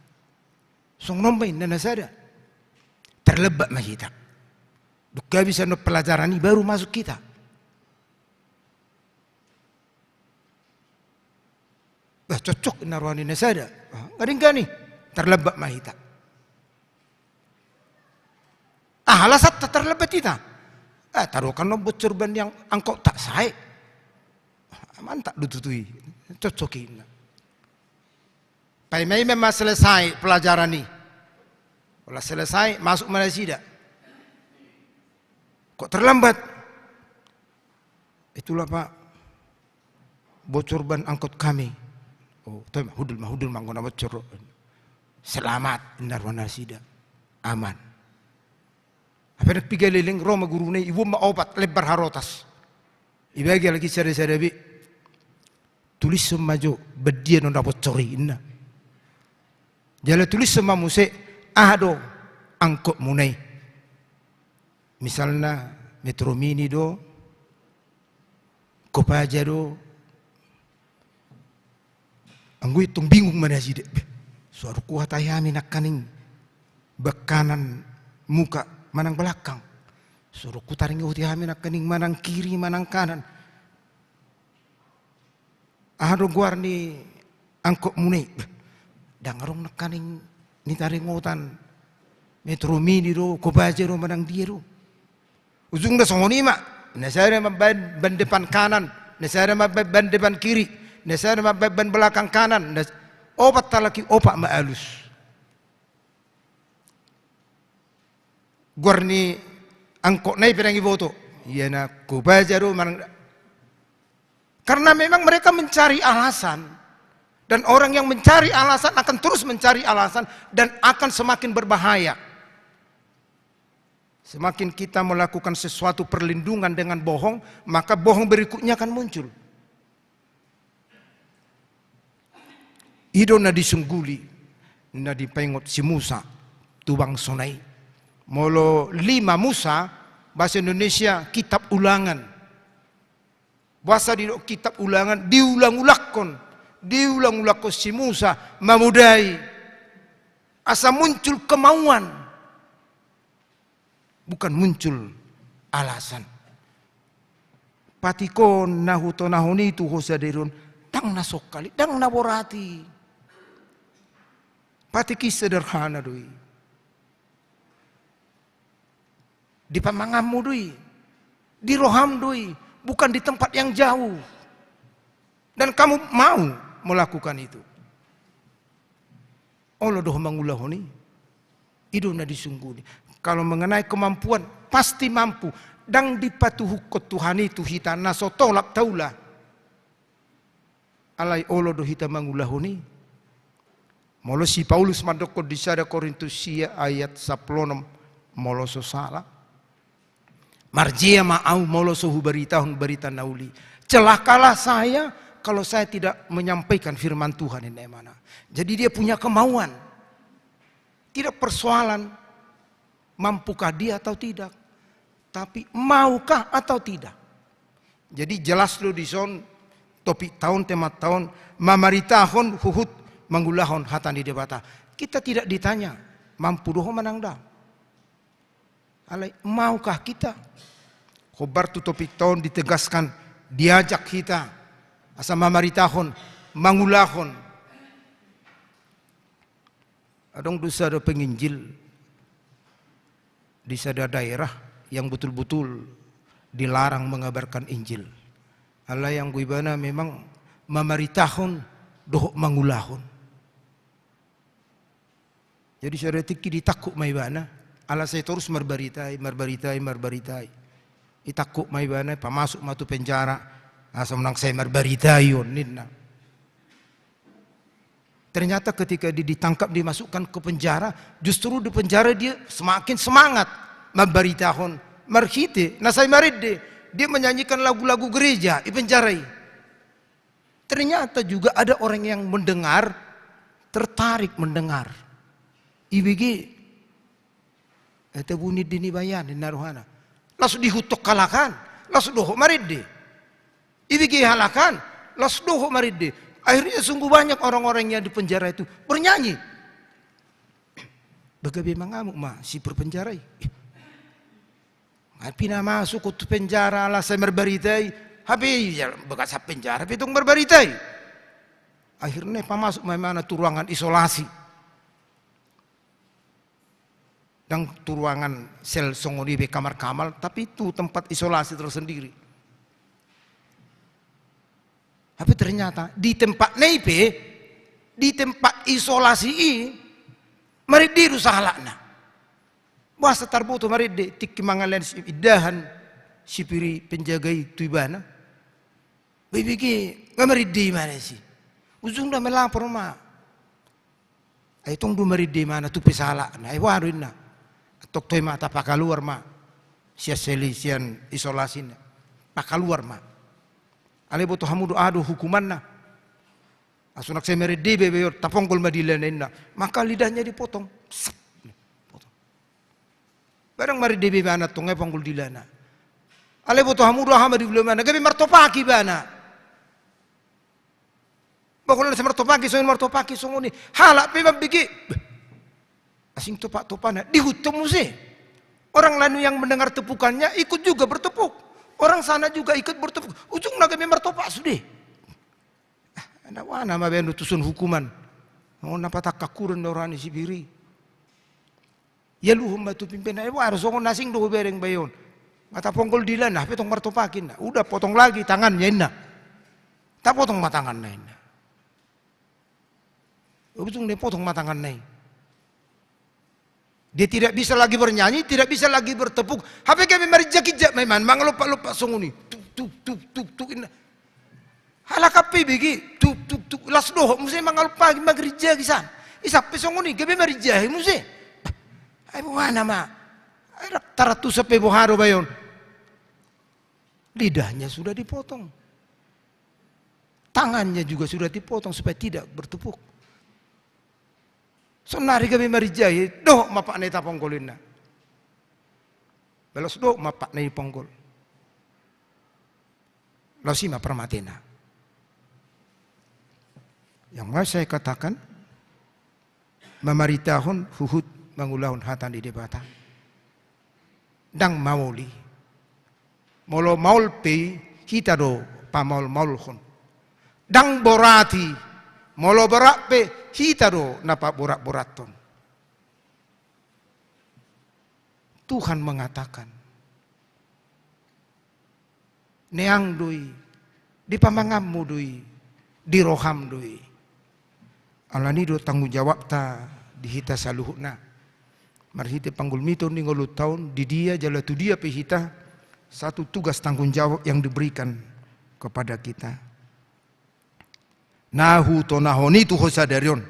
Songon on ma inna na sada. Terlambat ma hita. Dung habis annon pelajaran i baru masuk hita. Bah, cocok inna roha ni na sada. Ah, nga denggan i. Tarlambat ma hita. Ah, alasanta tarlambat hita. Ah, taruhon annon bocor ban angkot ta sae. Ah, mantap do tutu i. Cocok i inna. Paima-ima ma selesai pelajaran i. Olah selesai, masuk ma nasida. Kok terlambat? Itulah, Pak, bocor ban angkot kami. Oh, toe ma, hundul ma, hundul ma, anggo na bocor. Selamat, inna roha nasida. Aman. Hape nang piga leleng, ro ma guruna i, iboan ma opat, lembar harotas. Ibagi halak i sada-sada be. Tulishon ma jo, baen dia do na bocor i, inna. Jala tulishon ma muse, aha do angkotmuna i. Misalna, Metro Mini do, Kopaja do. Anggo i tong bingung ma nasida. Beh, so adong huhatai hami nangkaning ban kanan muka manang belakang. So adong hutaringot hami nangkaning manang kiri manang kanan. Aha do goar ni angkotmuna i? Beh, ndang adong nangkaning nitaringotan Metro Mini do, Kopaja do, manang dia do. Ujungna songon i ma, na sada mambaen ban depan kanan, na sada mambaen ban depan kiri, na sada mambaen ban belakang kanan, na opat halak i opat ma alus. Goar ni angkotna i pe ndang diboto. Ia na Kopaja do manang. Karena memang mereka mencari alasan. Dan orang yang mencari alasan akan terus mencari alasan dan akan semakin berbahaya. Semakin kita melakukan sesuatu perlindungan dengan bohong, maka bohong berikutnya akan muncul. I do na disungguli, na dipaingot si Musa tu bangsona i. Molo lima Musa, bahasa Indonesia kitab Ulangan. Bahasa di kitab Ulangan diulang-ulangkon, diulang-ulangkon si Musa mamodai. Asa muncul kemauan. Bukan muncul alasan. Patikon na hutonahon i tu ho sadari on, ndang na songkali, ndang na borat i. Patik i sederhana do i. Di pamanganmu do i. Di roham do i. Bukan di tempat yang jauh. Dan kamu mau melakukan itu. Olo do ho mangulahon i. I do na disungguli. Kalau mengenai kemampuan, pasti mampu. Ndang dipatuhukkon Tuhan i tu hita na so tolap taula. Alai olo do hita mangulahon i. Molo si Paulus mandokkon di sada Korintus sia ayat sampulu onom, molo so sala. Marjea ma au molo so hubaritahon barita na uli. Celakalah saya kalau saya tidak menyampaikan firman Tuhan, ninna imana. Jadi dia punya kemauan. Tidak persoalan mampukah dia atau tidak, tapi maukah atau tidak. Jadi jelas do dison topikta on, temata on, mamaritahon huhut mangulahon hata ni Debata. Kita tidak ditanya mampu do ho manang ndang. Alai, maukah kita? Hombar tu topikta on ditegaskan, diajak hita asa mamaritahon, mangulahon. Adong do sada penginjil di sada daerah yang betul-betul dilarang mengabarkan Injil. Alai anggo ibana memang mamaritahon dohot mangulahon. Jadi sada tingki ditangkup ma ibana, ala sai torus marbaritai, marbaritai, marbaritai. Ditangkup ma ibana, pamasuk ma tu penjara, asa unang sai marbaritai on, ninna. Ternyata ketika dia ditangkap, dimasukkan ke penjara, justru di penjara dia semakin semangat mambaritahon marhite na sai marende. Dia menyanyikan lagu-lagu gereja di penjara i. Ternyata juga ada orang yang mendengar, tertarik mendengar. Ibege, eh, tabuni dini bayan, ninna rohana. Langsung dihutok halakan, langsung dohot marende. Ibege halakan, langsung dohot marende. Akhirnya sungguh banyak orang-orang yang di penjara itu bernyanyi. Bagabe mangamuk ma si perpenjara i. Nga pinamasuk ho tu penjara ala sai marbaritai, hape ia bagasan penjara pe tong marbaritai. Akhirna pamasuk ma imana tu ruangan isolasi. Ndang tu ruangan sel songon i be, kamar-kamar, tapi tu tempat isolasi tersendiri. Tapi ternyata di tempat na i pe, di tempat isolasi i, marende do sahalakna. Boasa tarboto marende? Tingki mangalehon si indahan, si Piri penjaga i tu ibana. Bebege, nga marende imana disi. Ujungna melapor ma. Ai tong do marende imana tu pe sahalakna. Ai boha do inna. Antong toe ma tapakaluar ma sian sel i, sian isolasi na. Pakaluar ma. Alai boto hamu do aha do hukumanna. Asa unang sai marende be, be, taponggol ma dilana inna. Maka lidahnya dipotong. Sat. Potong. Barang marende be ibana antong, nga ponggol dilana. Alai boto hamu do aha ma diula imana, gabe martopak ibana. Bah, holan sai martopak i songon i, martopak i songon i. Halak pe mambege. Beh, asing topak-topakna, dihukum muse. Orang lain yang mendengar tepukannya ikut juga bertepuk. Orang sana juga ikut bertepuk. Ujungna gabe martopak sude. Ah, ndang boha nama be on tuson hukuman. Songon na patangkangkuron do roha ni si Piri. Dialuhon ma tu pimpinan, eh, boha do songon na asing do hubereng bae on. Nga taponggol dilana, hape tong martopak inna. Udah, potong lagi tangannya inna. Tapotong ma tanganna inna. Ujungna dipotong ma tanganna i. Dia tidak bisa lagi bernyanyi, tidak bisa lagi bertepuk. Hape gabe marinjak-injak ma imana, mangalompa-lompa songon i. Tuk, tuk, tuk, tuk, tuk, inna. Halak pe bege, tuk, tuk, tuk, las dohot muse mangalompa, mangarinjaki san. Isap pe songon i, gabe marinjaki muse. Ai boha nama. Ai rap tarantusan pe boha do bae on. Lidahnya sudah dipotong. Tangannya juga sudah dipotong supaya tidak bertepuk. Saonari gabe marinjaki, dohot ma patna i taponggol inna. Bah, las dohot ma patna i diponggol. Laos i ma parmatena. Yang mau saya katakan, mamaritahon huhut mangulahon hata ni Debata. Ndang maol i. Molo maol pe i, hita do pamaol-maolhon. Ndang borat i. Molo borat pe, hita do na paborat-borathon. Tuhan mengatakan, neang do i, di pamanganmu do i, di roham do i. Alani do tanggung jawabta di hita saluhutna. Marhite panggulmiton ni ngolunta on, di dia jala tu dia pe hita, satu tugas tanggung jawab yang diberikan kepada kita. Na hutonahon i tu ho sadari on.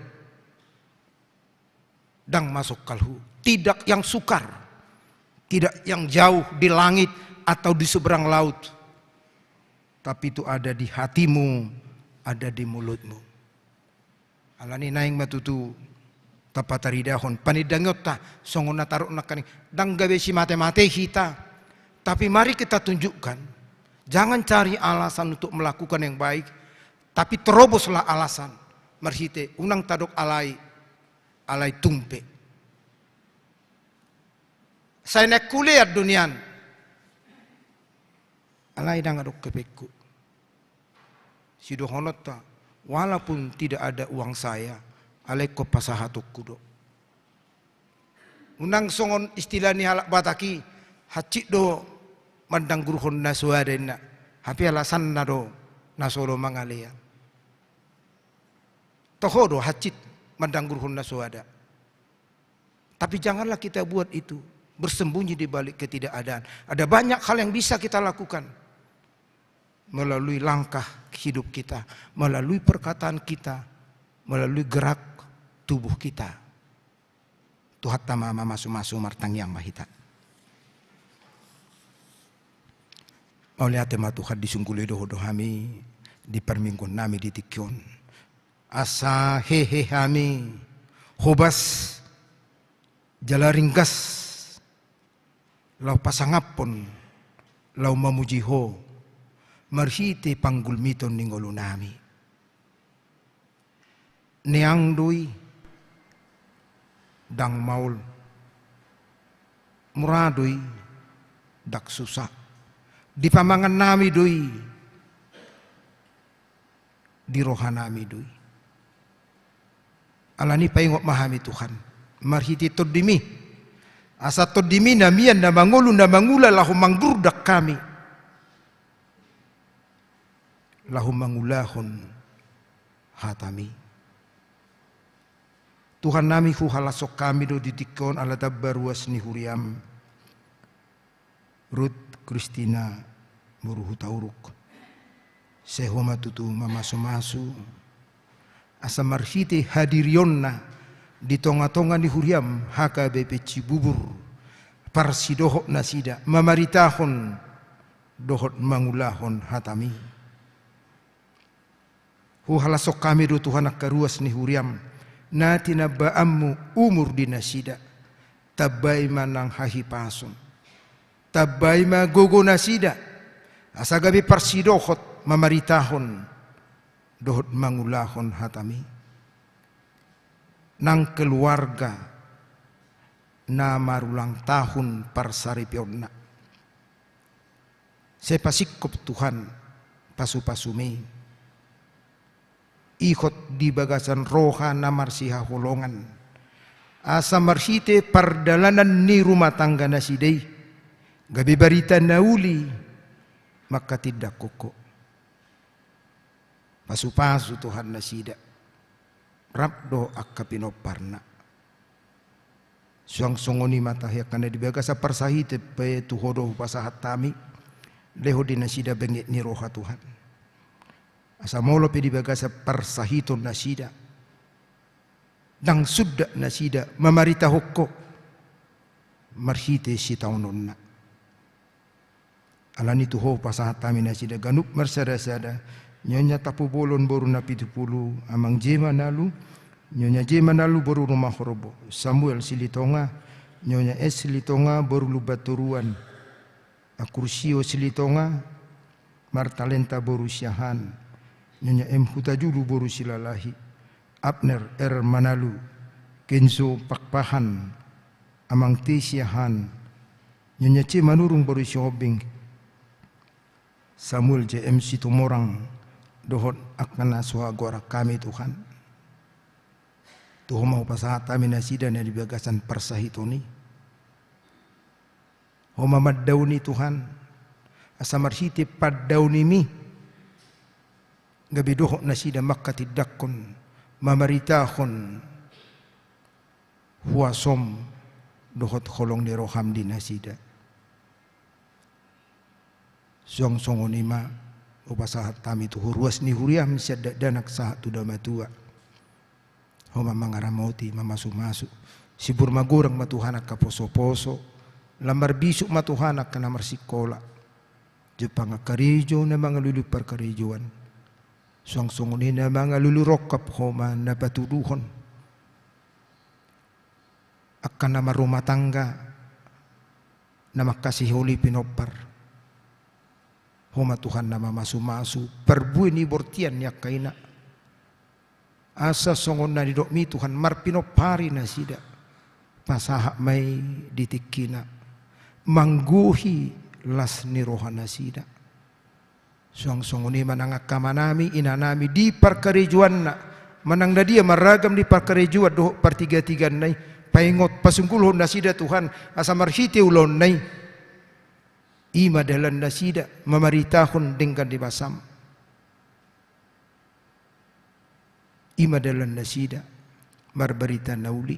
Ndang masuk kalhu. Tidak yang sukar. Tidak yang jauh di langit atau di seberang laut. Tapi itu ada di hatimu, ada di mulutmu. Alani naeng ma tutu tapataridahon panindangionta, songon na taruk nangkaning, ndang gabe simate-mate hita. Tapi mari kita tunjukkan, jangan cari alasan untuk melakukan yang baik, tapi teroboslah alasan. Marhite, unang tadok alai, alai tung pe. Sai naeng hulean do nian. Alai ndang adong hepengku. Sidohononta, walaupun tidak ada uang saya, alai ingkon pasahatonku do. Unang songon istilah ni halak Batak i, hansit do mandanggurhon na so ada inna. Hape alasanna do na so olo mangalean. Toho do hansit mandanggurhon na so ada. Tapi janganlah kita buat itu, bersembunyi di balik ketidakadaan. Ada banyak hal yang bisa kita lakukan melalui langkah hidup kita, melalui perkataan kita, melalui gerak tubuh kita. Tuhanta ma mamasu-masu. Martangiang ma hita. Mauliate ma Tuhan, disungguli do Ho do hami di parmingguon nami di tingki on. Asa hehe hami hobas jala ringgas laho pasangaphon, laho mamuji Ho marhite panggulmiton ni ngolu nami. Neang do i, ndang maol. Mura do i, ndang susa. Di pamangan nami do i, di roha nami do i. Alani paingot ma hami Tuhan, marhite tondimi, asa tondimi na mian na mangolu na mangula laho manggurdak hami, laho mangulahon hatami. Tuhan nami, huhalashon hami do di tingki on ala tamba ruas ni huriam, Ruth Kristina boru Hutauruk. Sai Ho ma tutu mamasumasu, asa marhite hadirionna di tongatonga ni huriam H K B P Cibubur, parsidohot nasida mamaritahon dohot mangulahon hatami. Huhalashon hami do Tuhan angka ruas ni huriam, na tinambaanmu umur di nasida. Tambai ma nang hahipason, tambai ma gogo nasida, asa gabe parsidohot mamaritahon dohot mangulahon hatami. Nang keluarga na marulang tahun parsaripeonna, sai pasingkop Tuhan pasupasumi, ihot di bagasan roha na marsihaholongan, asa marhite pardalanan ni rumah tangga nasida i gabe barita na uli manghatindanghon Ho. Pasupasu Tuhan nasida rap dohot angka pinomparna. Suang songon i ma tahe angka na di bagasan parsahiten pe tu Ho do hupasahat hami, lehon di nasida benget ni roha Tuhan, asa molo pe di bagasan parsahiton nasida, ndang sundat nasida mamaritahon Ho marhite sitaononna. Alani tu Ho pasahat hami nasida ganup marsadasada, Nyonya Tampubolon boru Napitupulu, Amang J. Manalu, Nyonya J. Manalu boru Rumahorbo, Samuel Silitonga, Nyonya S. Silitonga boru Lumbantoruan, Akursio Silitonga, Martalenta boru Siahaan, Nyonya M. Hutajulu boru Silalahi, Abner R. Manalu, Kenzo Pakpahan, Amang T. Siahaan, Nyonya C. Manurung boru Sihombing, Samuel J M Situmorang, dohot angka na so hugoar hami Tuhan. Tu Ho ma hupasahat hami nasida na di bagasan parsahiton i. Ho ma mandaoni Tuhan, asa marhite pandaonimi gabe dohot nasida manghatindanghon, mamaritahon huasom dohot holong ni roham di nasida. Suang songon i ma hupasahat hami tu Ho ruas ni huriam sian dakdanak sahat tu na matua. Ho ma mangaramoti, mamasumasu. Sibur magodang ma Tuhan angka posoposo, lam marbisuk ma Tuhan angka na marsingkola. Jumpang angka karejo na mangalului parkarejoan. Suang songon i na mangalului rongkap, Ho ma na patuduhon. Angka na marrumah tangga, na mangkasiholi pinompar, Ho ma Tuhan na mamasumasu parbue ni bortian ni angka ina. Asa songon na nidokmi Tuhan, marpinompari nasida, pasahat ma i di tingkina, manggohi las ni roha nasida. Suang songon i ma nang angka amanami, inanami di parkarejoanna, manang na dia marragam di parkarejoan dohot partigatiganna i, paingot, pasunggulhon nasida Tuhan, asa marhite ulaonna i, i ma dalan nasida mamaritahon denggan ni basam. I ma dalan nasida marbarita na uli,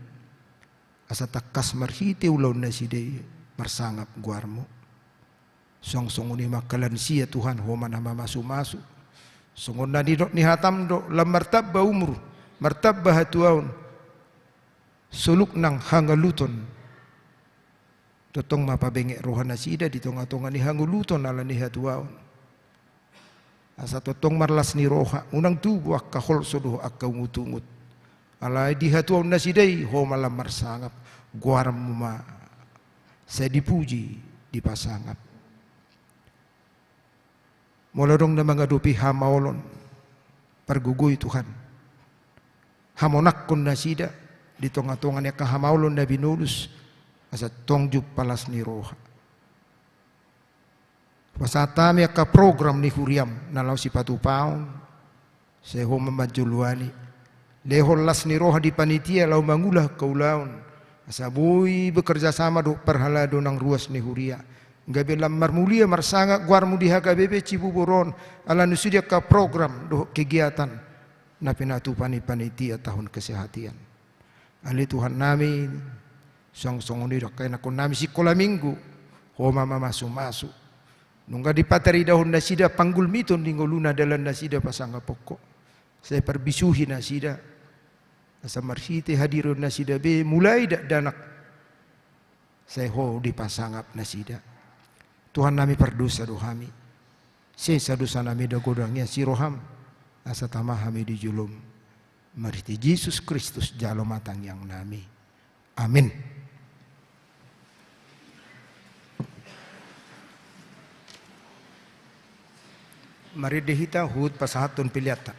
asa tangkas marhite ulaon nasida i marsangap goarmu. Suang songon i ma angka lansia Tuhan, Ho ma na mamasumasu. Songon na nidok ni hatam do, lam martamba umur, martamba hatuaon, soluk nang hangaluton. Tongtong ma pabenget roha nasida di tongatonga ni hangaluton ala ni hatuaon. Asa tongtong marlas ni roha, unang tubu angka holso dohot angka ungutungut. Alai di hatuaon nasida i Ho ma lam marsangap, goarmu ma sai dipuji, dipasangap. Molo adong na mangadopi hamaolon, pargogoi Tuhan, hamonangkon nasida di tongatonga ni angka hamaolon na binolus, asa tong jumpa las ni roha. Pasahat hami angka program ni huriam na laho sipatupaon, sai Ho ma manjoloani. Lehon las ni roha di panitia laho mangula angka ulaon, asa boi bekerja sama dohot parhalado nang ruas ni huria. Gabe lam marmulia marsangap goarmu di H K B P Cibubur on, ala ni sude angka program dohot kegiatan na pinatupa ni panitia tahun kesehatan. Ale Tuhan nami, suang songon i do angka ianakkon nami sikola minggu, Ho ma mamasumasu. Nunga dipataridahon nasida panggulmiton di ngoluna dalan nasida pasangapon Ho. Sai parbisuhi nasida, asa marhite hadiron nasida be mulai dakdanak sai Ho dipasangap nasida. Tuhan nami, pardosa do hami. Sesa dosa nami do godang ia siroham, asa tama hami di jolom. Marhite Jesus Kristus jalo ma tangiang nami. Amin. Marende hita huhut pasahathon peleanta.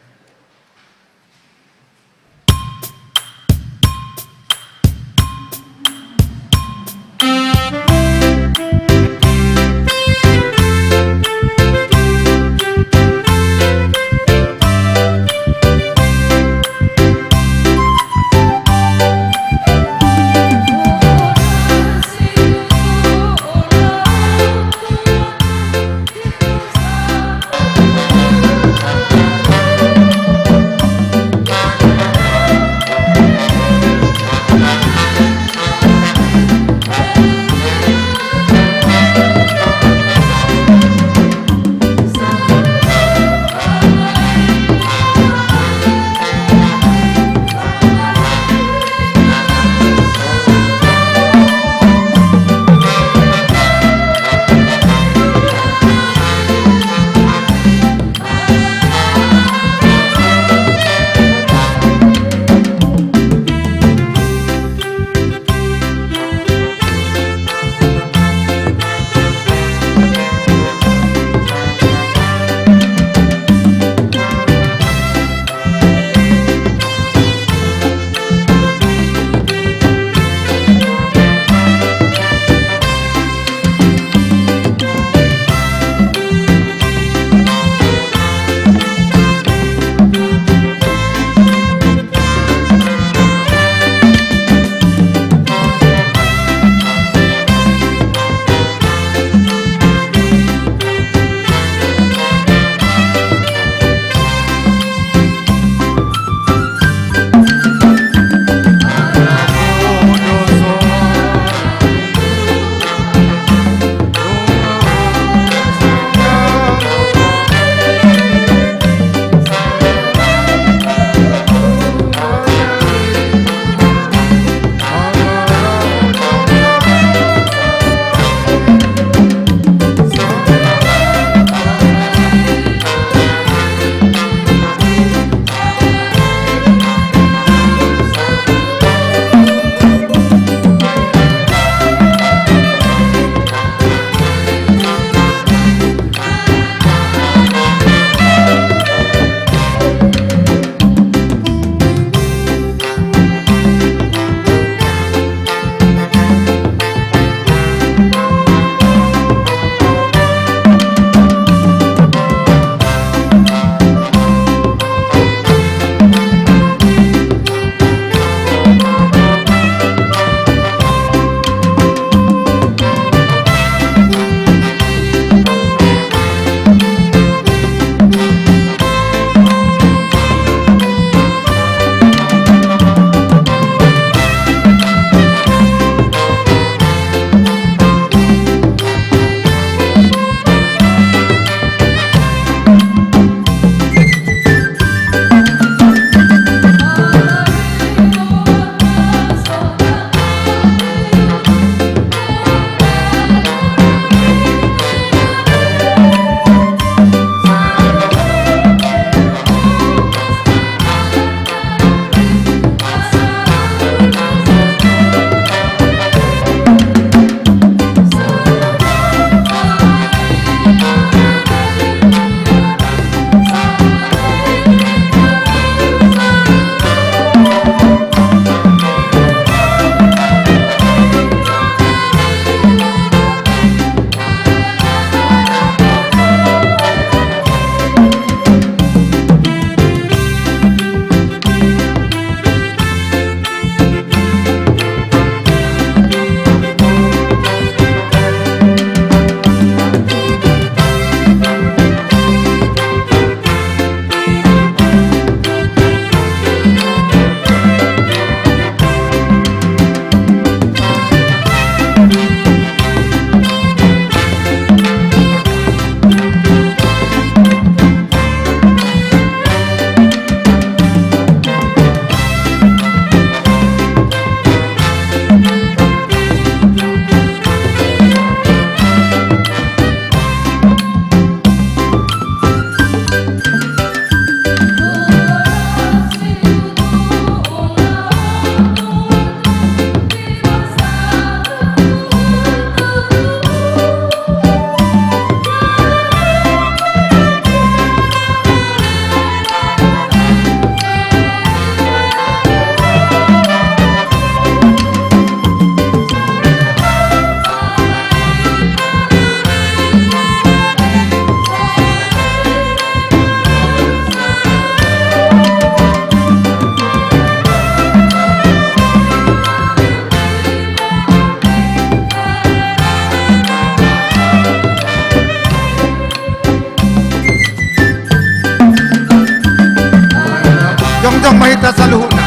Saluhutna.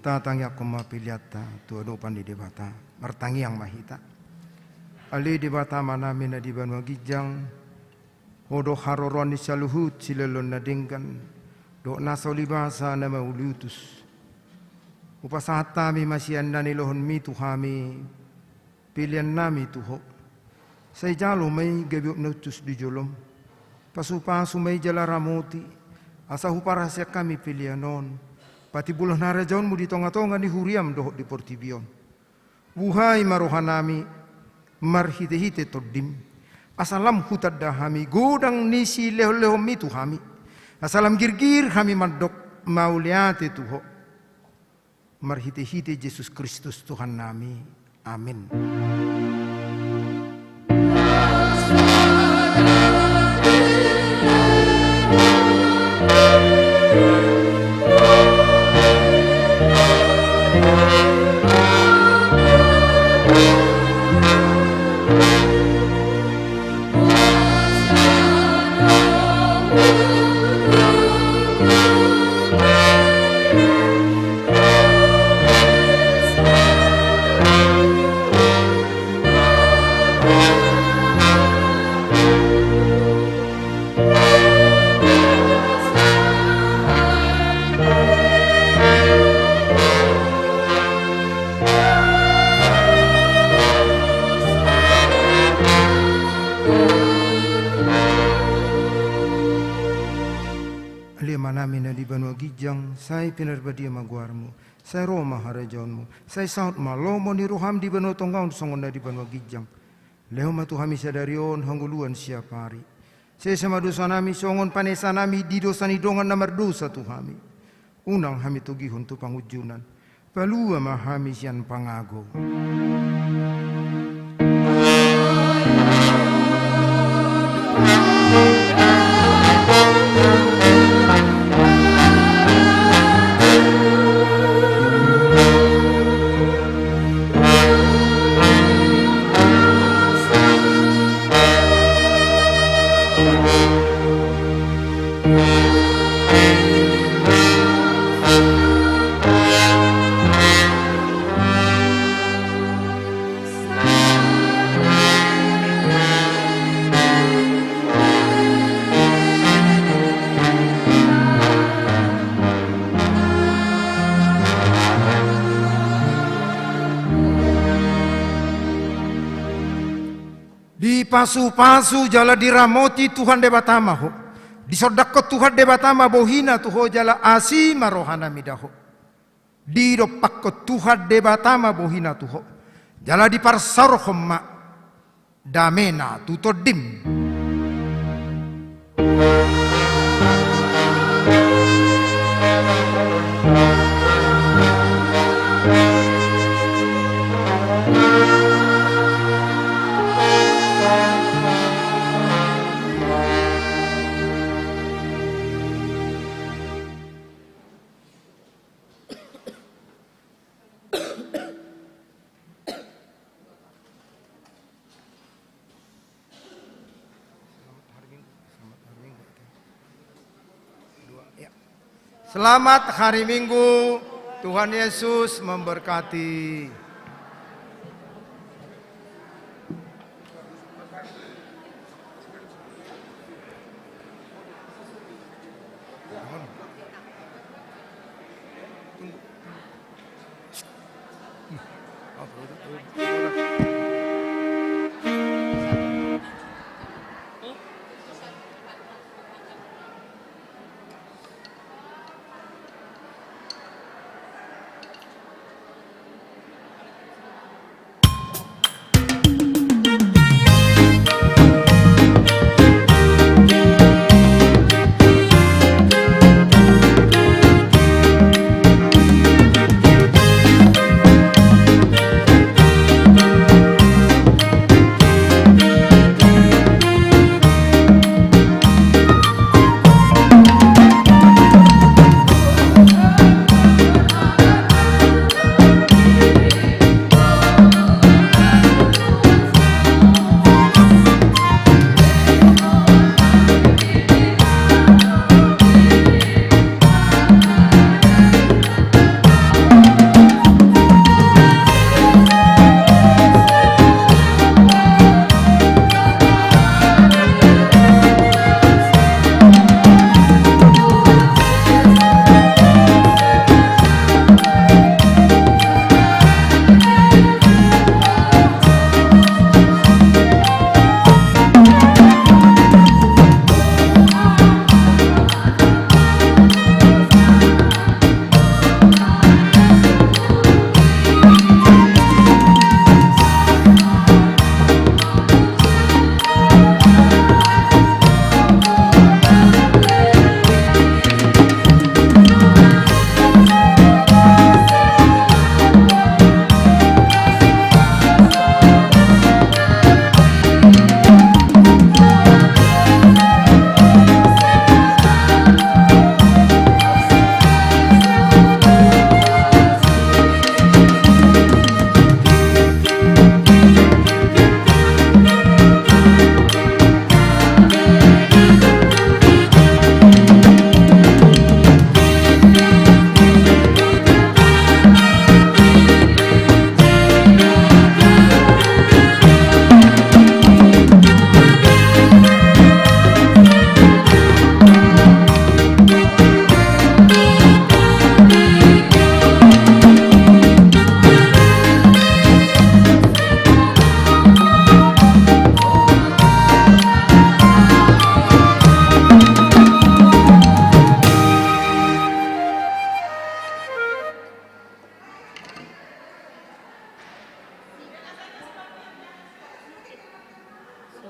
Tatangiangkon ma peleanta tu adopan ni Debata. Martangiang ma hita. Ale Debata Amanami na di banua ginjang, Ho do haroroan ni saluhut silehonlehon na denggan, dohot nasa ulibasa na mauliutus. Hupasahat hami ma sian na nilohonmi tu hami, peleannami tu Ho. Sai jalo ma i gabe uap na uncus di jolom. Pasupasu ma i jala ramoti, asa huparhaseang hami pelean on patimbulhon harajaonmu di tongatonga ni huriam dohot di portibi on. Buhai ma rohanami marhitehite Tondim, asa lam hutanda hami godang ni silehonlehonmi tu hami, asa lam girgir hami mandok mauliate tu Ho. Marhitehite Jesus Kristus Tuhannami. Amin. Ale Amanami na di banua ginjang, sai pinarbadia ma goarmu, sai ro ma harajaonmu, sai saut ma lomo ni roham di banua tonga on songon na di banua ginjang. Lehon ma tu hami sadari on hangoluan siapari. Sesa ma dosanami songon panesanami di dosa ni dongan na mardosa tu hami. Unang hami togihon tu pangunjunan. Palua ma hami sian pangago. Dipasupasu jala diramoti Tuhan Debata ma ho. Disondangkon Tuhan Debata ma bohina tu ho jala asi ma rohana mida ho. Didompakkon Tuhan Debata ma bohina tu ho. Jala diparsaorhon ma damena tu tondim. Selamat hari Minggu. Tuhan Yesus memberkati.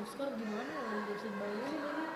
Oscar, gimana ya, udah sedih banget ini.